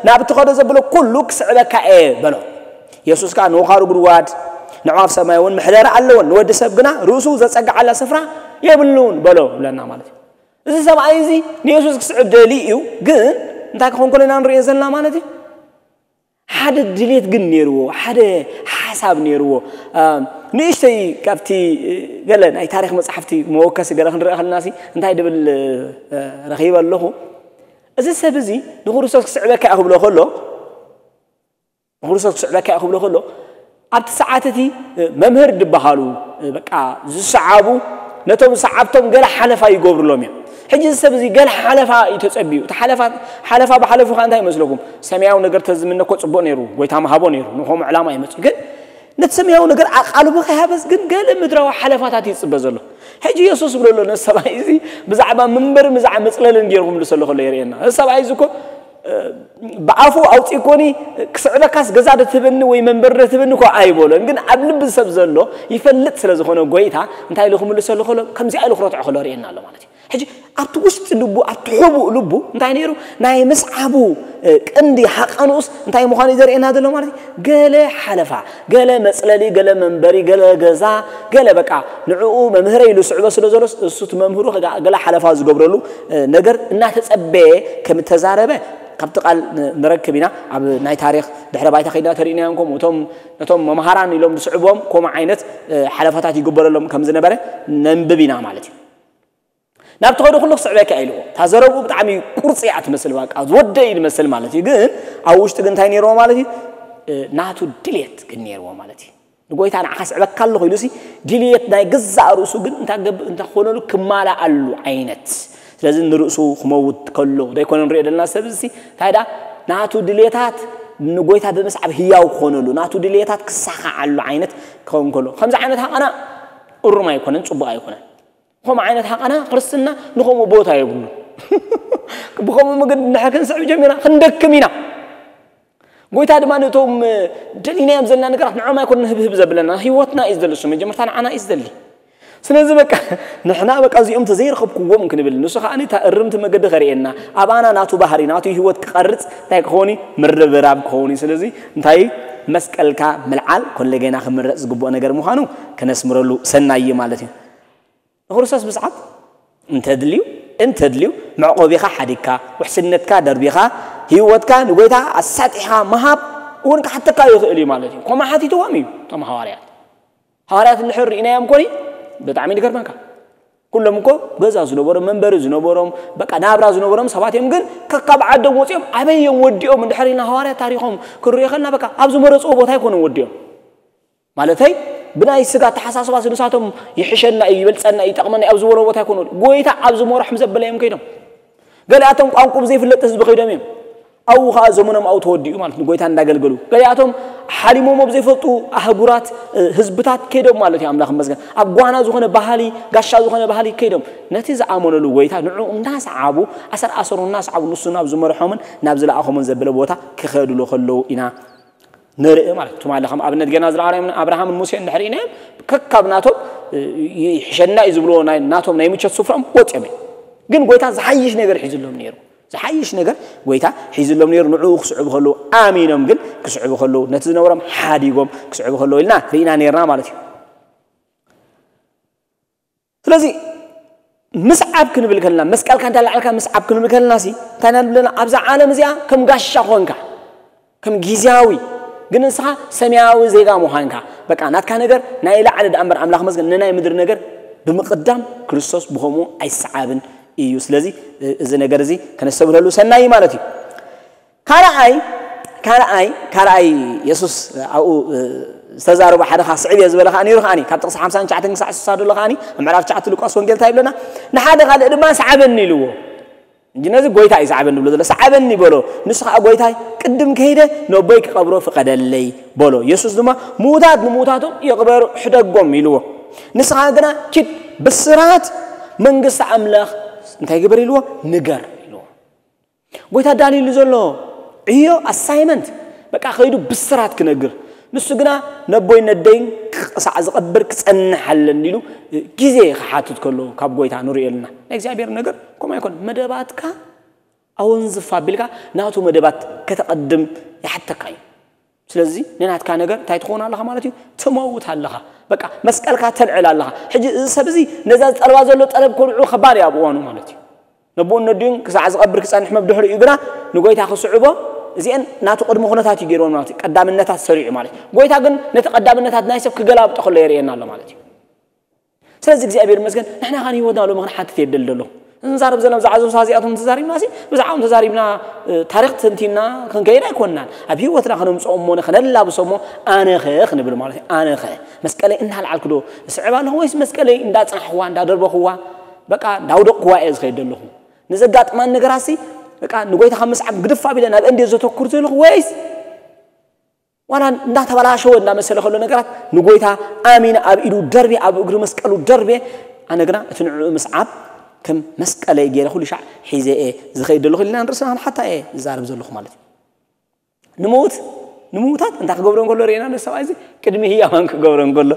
ናብ እትኸዶ ዘብሎ ኩሉ ክስዕበካ እየ በሎ። የሱስ ከዓ ንወኻሩ ጉድጓድ ንዕዋፍ ሰማይ እውን መሕደሪ ኣለዎን ንወዲ ሰብ ግና ርእሱ ዘፀግዓላ ስፍራ የብሉን በሎ ይብለና ማለት እዩ። እዚ ሰብኣይ እዚ ንየሱስ ክስዕብ ደሊ እዩ፣ ግን እንታይ ክኾን ከሎ ኢና ንሪኦ ዘለና ማለት እዩ? ሓደ ድሌት ግን ነይርዎ፣ ሓደ ሓሳብ ነይርዎ። ንእሽተይ ካብቲ ገለ ናይ ታሪክ መፅሓፍቲ መወከሲ ገለ ክንርኢ ከለና ሲ እንታይ ድብል ረኺበ ኣለኹ። እዚ ሰብ እዚ ንክርስቶስ ክስዕበካ እየ ክብሎ ከሎ ንክርስቶስ ክስዕበካ እየ ክብሎ ከሎ ኣብቲ ሰዓት እቲ መምህር ዝበሃሉ በቃ ዝሰዓቡ ነቶም ሰዓብቶም ገለ ሓለፋ ይገብሩሎም እዮም። ሕጂ እዚ ሰብ እዚ ገለ ሓለፋ እዩ ተጸቢዩ። እቲ ሓለፋ ሓለፋ ብሓለፉ ከ እንታይ ይመስለኩም? ሰማያዊ ነገር ተዝምነ እኮ ጽቡቕ ነይሩ፣ ጎይታ ምሃቦ ነይሩ፣ ንኸምኡ ዕላማ ይመጽእ። ግን ነቲ ሰማያዊ ነገር ኣቓልቦ ከይሃበስ ግን ገለ ምድራዊ ሓለፋታት ይጽበ ዘሎ። ሕጂ የሱስ ይብሎ ኣሎ ነዚ ሰብኣይ እዚ ብዛዕባ መንበሪ ብዛዕባ መጽለልን ገይሩ ክምልሰሉ ከሎ የርእየና። እዚ ሰብኣይ እዚ እኮ ብኣፉ ኣውፂእኮኒ ክስዕበካስ ገዛ ዶ ትህበኒ ወይ መንበሪ ዶ ትህበኒ እኮ ኣይበሎን። ግን ኣብ ልቢ ሰብ ዘሎ ይፈልጥ ስለ ዝኾነ ጎይታ እንታይ ኢሉ ክምልሰሉ ከሎ ከምዚኣ ኢሉ ክረትዖ ከሎ ርእየና ኣሎ ማለት እዩ። ሕጂ ኣብቲ ውሽጢ ልቡ ኣብቲ ሕቡእ ልቡ እንታይ ነይሩ ናይ ምስዓቡ ቀንዲ ሓቐንኡስ እንታይ ምዃኑ እዩ ዘርእየና ዘሎ ማለት እዩ። ገለ ሓለፋ ገለ መፅለሊ ገለ መንበሪ ገለ ገዛ ገለ በቃ ንዕኡ መምህረ ኢሉ ስዕቦ ስለ ዘሎስ እሱ እቲ መምህሩ ገለ ሓለፋ ዝገብረሉ ነገር እናተጸበየ ከም እተዛረበ ካብቲ ቃል ንረክብ ኢና። ኣብ ናይ ታሪኽ ድሕረ ባይታ ከይድና ተርእናዮም ከምኡ እቶም ነቶም መምሃራን ኢሎም ዝስዕቦም ከምኡ ዓይነት ሓለፋታት ይግበረሎም ከም ዝነበረ ነንብብ ኢና ማለት እዩ። ናብ ትኸዱ ኩሉ ክስዕበካ ኢልዎ እታ ዘረብኡ ብጣዕሚ ቁርፂ እያ ትመስል ባቃ ዝወደ እዩ ዝመስል ማለት እዩ። ግን ኣብ ውሽጢ ግን እንታይ ነይርዎ ማለት እዩ? ናቱ ድሌት ግን ነይርዎ ማለት እዩ። ንጎይታ ንዓኻ ስዕበካ ኣለኹ ኢሉሲ ድልየት ናይ ገዛእ ርእሱ ግን እንታይ ክገብር እንታይ ክኾነሉ ክማልኣሉ ዓይነት። ስለዚ ንርእሱ ክመውት ከሎ ዘይኮነ ንሪኦ ዘለና ሰብ እዚ እንታይ ደኣ ናቱ ድልየታት ንጎይታ ብምስዓብ ህያው ክኾነሉ ናቱ ድልየታት ክሳኻዓሉ ዓይነት ክኸውን ከሎ ከምዚ ዓይነት ሃቐና እሩም ኣይኮነን፣ ጽቡቕ ኣይኮነን። ከምኡ ዓይነት ሃቐና ክርስትና ንኸምኡ ቦታ የብሉን። ብኸምኡ መገዲ እንድሕር ክንስዕብ ጀሚርና ክንደክም ኢና። ጎይታ ድማ ነቶም ደሊናዮም ዘለና ነገራት ንዖም ኣይኮን ንህብህብ ዘብለና፣ ህይወትና እዩ ዝደሊ። እሱ መጀመርታ ንዓና እዩ ዝደሊ። ስለዚ በቃ ንሕና በቃ እዚኦም ተዘይረኸብክዎም ክንብል፣ ንሱ ከዓ እታ እርምቲ መገዲ ከርእየና፣ ኣባና ናቱ ባህሪ ናቱ ህይወት ክቐርጽ እንታይ ክኸውን እዩ? ምርብራብ ክኸውን እዩ። ስለዚ እንታይ መስቀልካ ምልዓል ኮለጌና ክምረጽ ዝግብኦ ነገር ምዃኑ ከነስምረሉ ሰናይ እዩ ማለት እዩ። ንክርስቶስ ምስዓብ እንተድልዩ እንተድልዩ መዕቆቢኻ ሓዲግካ፣ ውሕስነትካ ደርቢኻ፣ ህይወትካ ንጎይታ ኣሳጢሕኻ ምሃብ እውን ክሓተካ ይኽእል እዩ ማለት እዩ። ከምኡ ሓቲትዎም እዩ እቶም ሃዋርያት። ሃዋርያት እንድሕር ርኢናዮም ኮኒ ብጣዕሚ ይገርመካ። ኩሎም እኮ ገዛ ዝነበሮም፣ መንበሪ ዝነበሮም፣ በቃ ናብራ ዝነበሮም ሰባት እዮም። ግን ከካብ ዓዶም ወፂኦም ኣበይ እዮም ወዲኦም እንድሕር ኢልና ሃዋርያት ታሪኾም ክንሪኦ ከልና በቃ ኣብ ዝመረፅዎ ቦታ ኣይኮኑን ወዲኦም። ማለተይ ብናይ ስጋ ኣተሓሳስባ ንሳቶም ይሕሸና እዩ፣ ይበልፀና እዩ፣ ይጠቕመና እዩ ኣብ ዝበሎ ቦታ ኣይኮኑ። ጎይታ ኣብ ዝመርሖም ዘበለ እዮም ከይዶም። ገሊኣቶም ቋንቋ ዘይፍለጥ ህዝቢ ከይዶም እዮም። ኣብኡ ከዓ ዘመኖም ኣብኡ ተወዲኡ ማለት ንጎይታ እንዳገልገሉ። ገሊኣቶም ሓሊሞም ኣብ ዘይፈልጡ ኣህጉራት፣ እ፣ ህዝብታት ከይዶም ማለት እዩ። ኣምላኽ ይመስገን። ኣብ ጓና ዝኾነ ባህሊ፣ ጋሻ ዝኾነ ባህሊ ከይዶም ነቲ ዝኣመነሉ ጎይታ ንዕኡ እንዳሰዓቡ፣ ኣሰር ኣሰሩ እናሰዓቡ ንሱ ናብ ዝመርሖምን ናብ ዝለኣኾምን ዘበለ ቦታ ክኸድሉ ከለዉ ኢና ንርኢ ማለት እዩ። ትማሊ ከም ኣብነት ገና ዝረኣናዮም ኣብርሃምን ሙሴን እንድሕር ኢናዮም ከካብ ናቶም፣ እ፣ ይሕሸና እዩ ዝብልዎ ናይ ናቶም ናይ ምቾት ስፍራኦም ወፂኦም እዮም። ግን ጎይታ ዝሓይሽ ነገር ሒዝሎም ነይሩ። ዝሓይሽ ነገር ጎይታ ሒዝሎም ነይሩ። ንዕኡ ክስዕቡ ከለዉ ኣሚኖም ግን ክስዕቡ ከለዉ ነቲ ዝነበሮም ሓዲጎም ክስዕቡ ከለዉ ኢልና ርኢና ነይርና ማለት እዩ። ስለዚ ምስዓብ ክንብል ከለና መስቀልካ እንተለዓልካ ምስዓብ ክንብል ከለና ሲ እንታይ ኢና ንብለና? ኣብዛ ዓለም እዚኣ ከም ጋሻ ኮንካ ከም ግዝያዊ ግን ንስኻ ሰማያዊ ዜጋ ምዃንካ በቃ ናትካ ነገር ናይ ላዕሊ ደኣ እምበር ኣምላኽ መስገን ንናይ ምድሪ ነገር ብምቕዳም ክርስቶስ ብኸምኡ ኣይሰዓብን እዩ። ስለዚ እዚ ነገር እዚ ከነስተብህለሉ ሰናይ እዩ ማለት እዩ። ካልኣይ ካልኣይ ካልኣይ የሱስ ኣብኡ ዝተዛረቦ ሓደ ኻ ስዕብ እየ ዝበለ ኸዓ ነይሩ ኸዓኒ ካብ ጥቕሲ ሓምሳን ትሽዓተን ክሳዕ ስሳ ደሎ ኸዓኒ ኣብ ምዕራፍ ትሽዓተ ሉቃስ ወንጌል እንታይ ይብለና? ንሓደ ካልእ ድማ ሰዓበኒ ኢልዎ። እንጂ ነዚ ጎይታ እዩ ሰዓበኒ ብሎ ዘሎ ሰዓበኒ በሎ። ንሱ ኸዓ ጎይታይ ቅድም ከይደ ነቦይ ክቐብሮ ፍቐደለይ በሎ። የሱስ ድማ ምዉታት ንምዉታቶም ይቕበሩ ሕደጎም ኢልዎ። ንስኻ ግና ኪድ ብስራት መንግስቲ ኣምላኽ እንታይ ግበር ኢልዎ? ንገር ኢልዎ። ጎይታ ዳልዩሉ ዘሎ ዕዮ ኣሳይመንት በቃ ኸይዱ ብስራት ክነግር ንሱ ግና ነቦይ ነደይን ክሳዕ ዝቐብር ክጸንሕ ኣለኒ ኢሉ ግዜ ክሓትት ከሎ ካብ ጎይታ ንሪኦ ኣለና። ናይ እግዚኣብሔር ነገር ከምኡ ኣይኮን። መደባትካ ኣወንዝፍ ኣቢልካ ናቱ መደባት ከተቐድም ይሓተካ እዩ። ስለዚ ንናትካ ነገር እንታይ ትኸውን ኣለኻ ማለት እዩ? ትመውት ኣለኻ። በቃ መስቀልካ ተልዕል ኣለኻ። ሕጂ እዚ ሰብ እዚ ነዛ ዝጠልባ ዘሎ ጠለብ ኮንዑ ከባድ እዩ ኣብ እዋኑ ማለት እዩ። ነቦኡን ነዲኡን ክሳዕ ዝቐብር ክጸንሕ መብድሕሪኡ ግና ንጎይታ ክስዕቦ እዚአን ናቱ ቅድሚ ኩነታት እዩ ገይርዎም ማለት እዩ። ቀዳምነታት ሰሪዑ ማለት እዩ። ጎይታ ግን ነቲ ቀዳምነታት ናይ ሰብ ክገላብጦ ከሎ የርእየና ኣሎ ማለት እዩ። ስለዚ እግዚኣብሔር ይመስገን ንሕና ኻን ህይወትና ሎሚ ክንሓትት እየ ደሊ ዘለኹ። እንዛረብ ዘለና ብዛዕባ እዞም ሰባት እዚኣቶም ተዛሪብና ሲ ብዛዕባኦም ተዛሪብና ታሪክ ተንቲና ክንከይድ ኣይኮንናን። ኣብ ህይወትና ከነምፅኦም ሞ ከነላብሶም ሞ ኣነኸ ክንብል ማለት እዩ። ኣነኸ መስቀለይ እናልዓልኩ ዶ እስዕብ ኣለኹ ወይስ መስቀለይ እንዳፅናሕኩዋ እንዳደርበኹዋ በቃ እንዳውደቕኩዋ እየ ዝኸይድ ዘለኹ? ንዘጋጥማን ነገራት ሲ በቃ ንጎይታ ካብ ምስዓብ ግድፍ ኣቢለ ናብ እንድየ ዘተኩር ዘለኹ ወይስ ዋላ እንዳተበላሸወ እንዳመሰለ ከሎ ነገራት ንጎይታ ኣሚነ ኣብ ኢዱ ደርቤ ኣብ እግሪ መስቀሉ ደርቤ ኣነ ግና እቲ ንዕኡ ምስዓብ ከም መስቀለይ ገይረ ኩሉ ሻዕ ሒዘ እየ ዝኸይድ ዘለኹ ኢልና ንርእስና ክንሓታ እየ ዝዛረብ ዘለኹ ማለት እዩ። ንምዉት ንምዉታት እንታይ ክገብሮ እንከሎ ርኤና ነዚ ሰብኣይ እዚ ቅድሚ ህያዋን ክገብሮ እንከሎ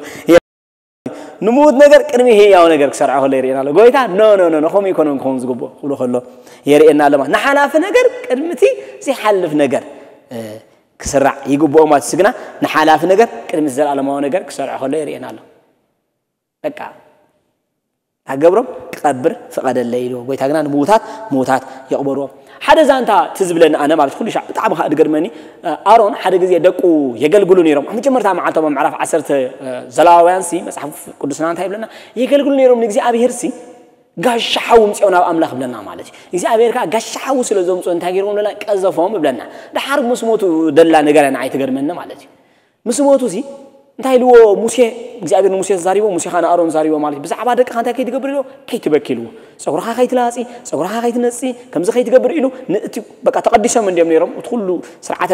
ንምዉት ነገር ቅድሚ ህያው ነገር ክሰርዖ ከሎ ይርእየና ኣሎ። ጎይታ ኖ ኖ ኖ ኖ ከምኡ ይኮነን ክኸውን ዝግብኦ ክብሎ ከሎ የርእየና ኣሎ። ንሓላፊ ነገር ቅድሚ እቲ ዘይሓልፍ ነገር ክስራዕ ይግብኦ ማለት እዩ። ግና ንሓላፊ ነገር ቅድሚ ዘለኣለማዊ ነገር ክሰርዖ ከሎ የርእየና ኣሎ። በቃ ኣገብሮም ክቐብር ፍቐደለይ ኢልዎ። ጎይታ ግና ንምዉታት ምዉታት ይቕበርዎም። ሓደ ዛንታ ትዝ ዝብለኒ ኣነ ማለት ኩሉ ሻዕ ብጣዕሚ ከዓ ድገርመኒ ኣሮን ሓደ ግዜ ደቁ የገልግሉ ነይሮም ኣብ መጀመርታ መዓልቶም ኣብ ምዕራፍ ዓሰርተ ዘላዋውያን ሲ መፅሓፍ ቅዱስና እንታይ ይብለና? የገልግሉ ነይሮም ንእግዚኣብሔር ሲ ጋሻ ሓዊ ምፅኦም ናብ ኣምላኽ ብለና ማለት እዩ። እግዚኣብሔር ከዓ ጋሻ ሓዊ ስለ ዘምፅኦ እንታይ ገይርዎም ብለና? ቀዘፎም ብለና። ድሓር ምስ ሞቱ ደላ ነገር ንዓይ ትገርመኒ ማለት እዩ። ምስ ሞቱ ሲ እንታይ ኢልዎ ሙሴ? እግዚኣብሔር ንሙሴ ተዛሪቦ ሙሴ ከዓ ንኣሮን ተዛሪቦ ማለት እዩ። ብዛዕባ ደቅኻ እንታይ ከይትገብር ኢልዎ? ከይትበኪ ኢልዎ። ፀጉርኻ ከይትላፂ ፀጉርኻ ከይትነፂ ከምዚ ከይትገብር ኢሉ ንእቲ በቃ ተቐዲሶም እንዲዮም ነይሮም እቲ ኩሉ ስርዓተ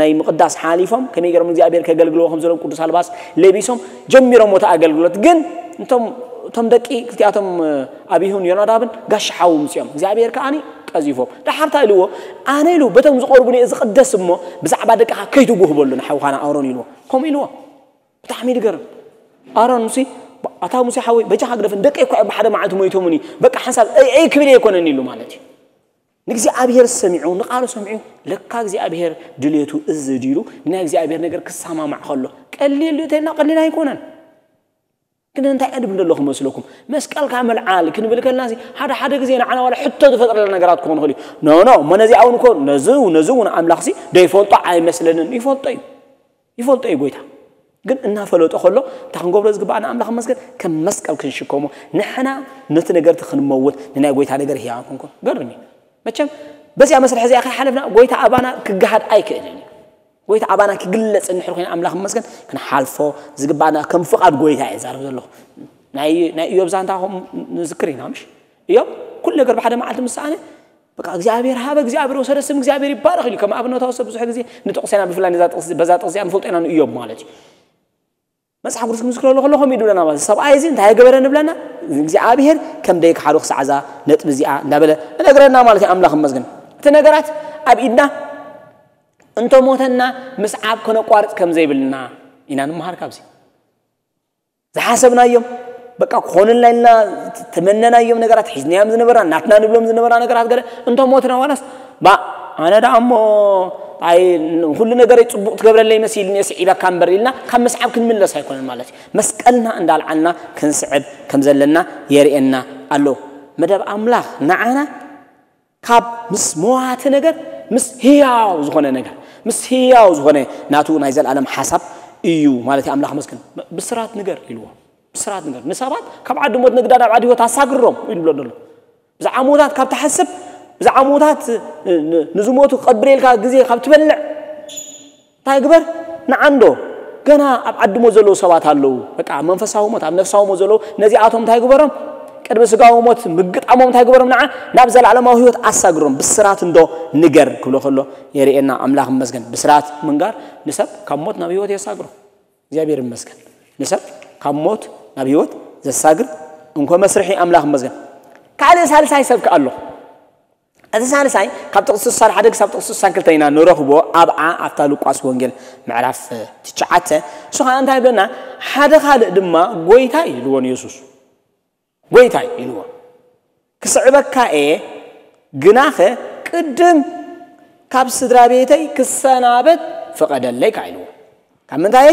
ናይ ምቕዳስ ሓሊፎም ከመይ ገይሮም እግዚኣብሔር ከገልግልዎ ከም ዘለዎም ቅዱስ ኣልባስ ለቢሶም ጀሚሮም እቲ ኣገልግሎት ግን እቶም እቶም ደቂ ክልቲኣቶም ኣቢሁን ዮናዳብን ጋሻ ሓዊ ምፅኦም እግዚኣብሔር ከዓኒ ቀዚፎም። ደሓር እንታይ ኢልዎ? ኣነ ኢሉ በቶም ዝቐርቡኒ እየ ዝቕደስ እሞ ብዛዕባ ደቅኻ ከይትጉህ በሉ ንሓውኻና ኣሮን ኢልዎ። ከምኡ ኢልዎ። ብጣዕሚ እዩ ዝገርም። ኣሮን ሲ ኣታ ሙሴ ሓወይ በጃኻ ግደፍን ደቀይ እኳ እዮም ብሓደ መዓልቲ ሞይቶምኒ በቃ ሓንሳብ እይ እይ ክብል ኣይኮነን ኢሉ ማለት እዩ። ንእግዚኣብሔር ሰሚዑ ንቃሉ ሰሚዑ ለካ እግዚኣብሔር ድሌቱ እዚ ድዩ ኢሉ ንናይ እግዚኣብሔር ነገር ክሰማማዕ ከሎ ቀሊል ድዩ ተልና ቀሊል ኣይኮነን። ግን እንታይ ኣድብ እንደሎ ክመስለኩም መስቀልካ ምልዓል ክንብል ከልና ሓደ ሓደ ግዜ ንዓና ዋላ ሕቶ ዝፈጥረልና ነገራት ክኾን ይኽእል እዩ። ኖ ኖ እሞ ነዚኣ እውን እኮ ነዚ ነዚ እውን ኣምላኽሲ ደይፈልጦ ኣይመስለንን። ይፈልጦ እዩ። ይፈልጦ እዩ ጎይታ። ግን እናፈለጦ ከሎ እንታይ ክንገብሮ ዝግባኣና ኣምላኽ መስገን ከም መስቀል ክንሽከሞ ንሕና ነቲ ነገርቲ ክንመውት ንናይ ጎይታ ነገር ህያዋን ክንኮን ገርም እዩ። መቸም በዚኣ መስርሕ እዚኣ ከይሓለፍና ጎይታ ኣባና ክገሃድ ኣይክእልን እዩ። ጎይታ ኣባና ክግለጽ እንድሕር ኮይና ኣምላኽ መስገን ክንሓልፎ ዝግባኣና ከም ፍቓድ ጎይታ እየ ዛረብ ዘለኹ። ናይ ናይ ኢዮብ ዛንታ ከም ንዝክር ኢና ምሽ? ኢዮብ ኩሉ ነገር ብሓደ መዓልቲ ምስ ሰኣነ በቃ እግዚኣብሔር ሃበ እግዚኣብሔር ወሰደ ስም እግዚኣብሔር ይባረኽ ኢሉ ከም ኣብነታዊ ሰብ ብዙሕ ግዜ ንጥቕስ ኢና ብፍላይ ነዛ ጥቕስ በዛ ጥቕስ እዚኣ ንፈልጦ ኢና ንእዮብ ማለት እዩ። መጽሓፍ ቅዱስ ክምስክረሉ ከሎ ከምኡ ኢሉ ብለና ማለት ሰብኣይ እዚ እንታይ ገበረ ንብለና እግዚኣብሔር ከም ደይከሓዶ ክሳዕ እዛ ነጥቢ እዚኣ እንዳበለ እነግረና ማለት እዩ። ኣምላኽ መስገን እቲ ነገራት ኣብ ኢድና እንተሞተና ምስዓብ ከነቋርፅ ከም ዘይብልና ኢና ንምሃር ካብዚ ዝሓሰብናዮም በቃ ክኾኑልና ኢልና ተመነናዮም ነገራት ሒዝናዮም ዝነበርና ናትና ንብሎም ዝነበርና ነገራት ገለ እንተሞትና ዋላስ ባ ኣነ ደኣ እሞ ኣይ ኩሉ ነገረይ ፅቡቕ ትገብረለይ መሲልኒ እየ ስዒበካ እምበር ኢልና ካብ ምስዓብ ክንምለስ ኣይኮነን ማለት እዩ። መስቀልና እንዳልዓልና ክንስዕብ ከም ዘለና የርእየና ኣሎ። መደብ ኣምላኽ ንዓና ካብ ምስ መዋቲ ነገር ምስ ህያው ዝኾነ ነገር ምስ ህያው ዝኾነ ናቱ ናይ ዘለኣለም ሓሳብ እዩ ማለት እዩ። ኣምላኽ መስገን ብስራት ንገር ኢልዎ። ብስራት ንገር ንሰባት ካብ ዓዲ ሞት ንግዳ ናብ ዓዲ ህይወት ኣሳግሮም እዩ ዝብሎ ዘሎ። ብዛዕባ ሞታት ካብ ትሓስብ ብዛዕባ ሞታት ንዝሞቱ ክቐብር ኢልካ ግዜ ካብ ትበልዕ እንታይ ግበር ንዓንዶ ገና ኣብ ዓዲ ሞት ዘለዉ ሰባት ኣለዉ። በቃ ኣብ መንፈሳዊ ሞት ኣብ ነፍሳዊ ሞት ዘለዉ ነዚኣቶም እንታይ ግበሮም ቅድሚ ስጋዊ ሞት ምግጣሞም እንታይ ግበሮም ንዓ ናብ ዘለዓለማዊ ህይወት ኣሳግሮም ብስራት እንዶ ንገር ክብሎ ከሎ የርእየና። ኣምላኽ መስገን ብስራት ምንጋር ንሰብ ካብ ሞት ናብ ህይወት የሳግሮ። እግዚኣብሔር ይመስገን ንሰብ ካብ ሞት ናብ ህይወት ዘሳግር እንኮ መስርሒ ኣምላኽ መስገን። ካልእ ሳልሳይ ሰብ ከኣሎ እቲ ሳልሳይ ካብ ጥቕሲ ስሳን ሓደ ክሳብ ጥቕሲ ስሳን ክልተ ኢና ንረኽቦ ኣብዓ ኣብታ ሉቃስ ወንጌል ምዕራፍ ትሽዓተ እሱ ከዓ እንታይ ብለና ሓደ ካልእ ድማ ጎይታ ኢልዎ ንየሱስ ጎይታ ኢልዎ ክስዕበካ እየ ግናኸ ቅድም ካብ ስድራ ቤተይ ክሰናበት ፍቐደለይ ከዓ ኢልዎ ካብ ምንታይ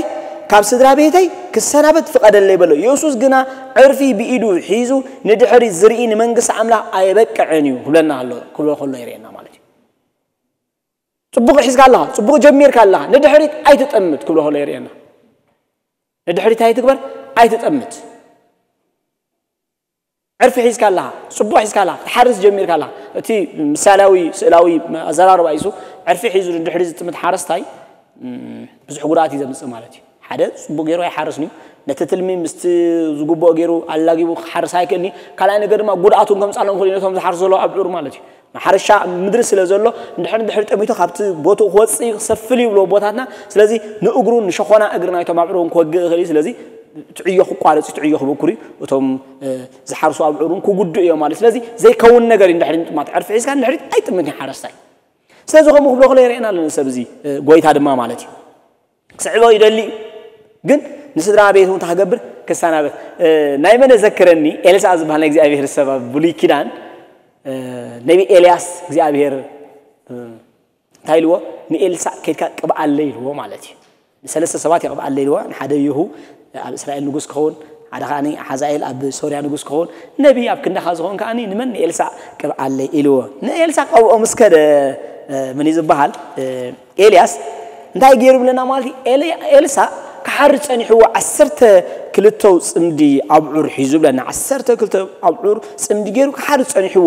ካብ ስድራ ቤተይ ክሰናበት ፍቐደለይ በሎ። የሱስ ግና ዕርፊ ብኢዱ ሒዙ ንድሕሪት ዝርኢ ንመንግስቲ ኣምላኽ ኣየበቅዕን እዩ ክብለና ኣሎ ክብሎ ከሎ ይርእየና ማለት እዩ። ጽቡቕ ሒዝካ ኣለኻ፣ ጽቡቕ ጀሚርካ ኣለኻ፣ ንድሕሪት ኣይትጠምት ክብሎ ከሎ ይርእየና። ንድሕሪት ኣይትግበር ኣይትጠምት። ዕርፊ ሒዝካ ኣለኻ፣ ጽቡቕ ሒዝካ ኣለኻ፣ ክትሓርስ ጀሚርካ ኣለኻ። እቲ ምሳሌያዊ ስእላዊ ኣዘራርባ እዩ። ዕርፊ ሒዙ ንድሕሪ ዝጥምት ሓረስታይ ብዙሕ ጉድኣት እዩ ዘምጽእ ማለት እዩ። ሓደ ጽቡቕ ገይሩ ኣይሓርስን እዩ። ነቲ ትልሚ ምስቲ ዝግብኦ ገይሩ ኣላጊቡ ክሓርስ ኣይክእልን እዩ። ካልኣይ ነገር ድማ ጉድኣት እውን ከምጻሎም ክእል እዩ ነቶም ዝሓርሱ ዘለዉ ኣብዑር ማለት እዩ። ማሕረሻ ምድሪ ስለ ዘሎ እንድሕር እንድሕር ጠሚቱ ካብቲ ቦትኡ ክወፅእ ክሰፍል ይብሎ ቦታትና። ስለዚ ንእግሩ ንሸኾና እግሪ ናይቶም ኣብዑር እውን ክወግእ ይኽእል እዩ። ስለዚ ትዕዮ ክቋረፅ እዩ፣ ትዕዮ ክበኩር እዩ። እቶም ዝሓርሱ ኣብዑር እውን ክጉድኡ እዮም ማለት። ስለዚ ዘይከውን ነገር እዩ። እንድሕር ጥማት ዕርፊ ሒዝካ እንድሕር ኣይጥምትን ሓረስታይ። ስለዚ ከምኡ ክብሎ ክሎ ይርእየና ኣለና ሰብ እዚ ጎይታ ድማ ማለት እዩ። ክስዕቦ ይደሊ እዩ። ግን ንስድራ ቤት እውን ክገብር ክሰናበት ናይ መነ ዘክረኒ ኤልሳ ዝበሃል ናይ እግዚኣብሔር ሰብ ኣብ ብሉይ ኪዳን ነቢ ኤልያስ እግዚኣብሔር እንታይ ኢልዎ ንኤልሳ ከድካ ቅብኣለ ኢልዎ ማለት እዩ። ንሰለስተ ሰባት ይቕብኣለ ኢልዎ ንሓደ ይሁ ኣብ እስራኤል ንጉስ ክኸውን ሓደ ከዓኒ ሓዛኤል ኣብ ሶርያ ንጉስ ክኸውን ነቢ ኣብ ክንዳኻ ዝኸውን ከዓኒ ንመን ንኤልሳ ቅብኣለ ኢልዎ ንኤልሳ ቀብኦ ምስ ከደ ምን ዝበሃል ኤልያስ እንታይ ገይሩ ብለና ማለት እዩ። ኤልሳ ክሓርድ ጸኒሕዎ ዓሰርተ ክልተ ጽምዲ ኣብዑር ሒዙ ብለና። ዓሰርተ ክልተ ኣብዑር ጽምዲ ገይሩ ክሓርድ ጸኒሕዎ።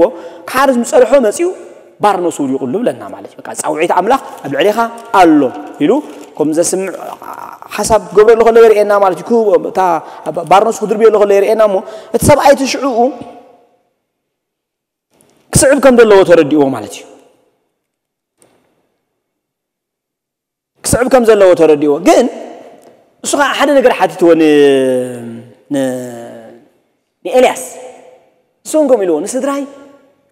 ክሓርድ ዝጸንሖ መጺኡ ባርነቱ ውዲቑሉ ብለና ማለት እዩ። በቃ ጻውዒት ኣምላኽ ኣብ ልዕሌኻ ኣሎ ኢሉ ከም ዘስምዕ ሓሳብ ክገብረሉ ከሎ የርእየና ማለት እዩ። ባርነቱ ክድርብየሉ ከሎ የርእየና እሞ እቲ ሰብኣይ እቲ ሽዕኡ ክስዕብ ከም ዘለዎ ተረዲእዎ ማለት እዩ። ክስዕብ ከም ዘለዎ ተረዲእዎ። ግን እሱ ከዓ ሓደ ነገር ሓቲትዎ ንኤልያስ። እሱ እውን ከምኡ ኢልዎ ንስድራይ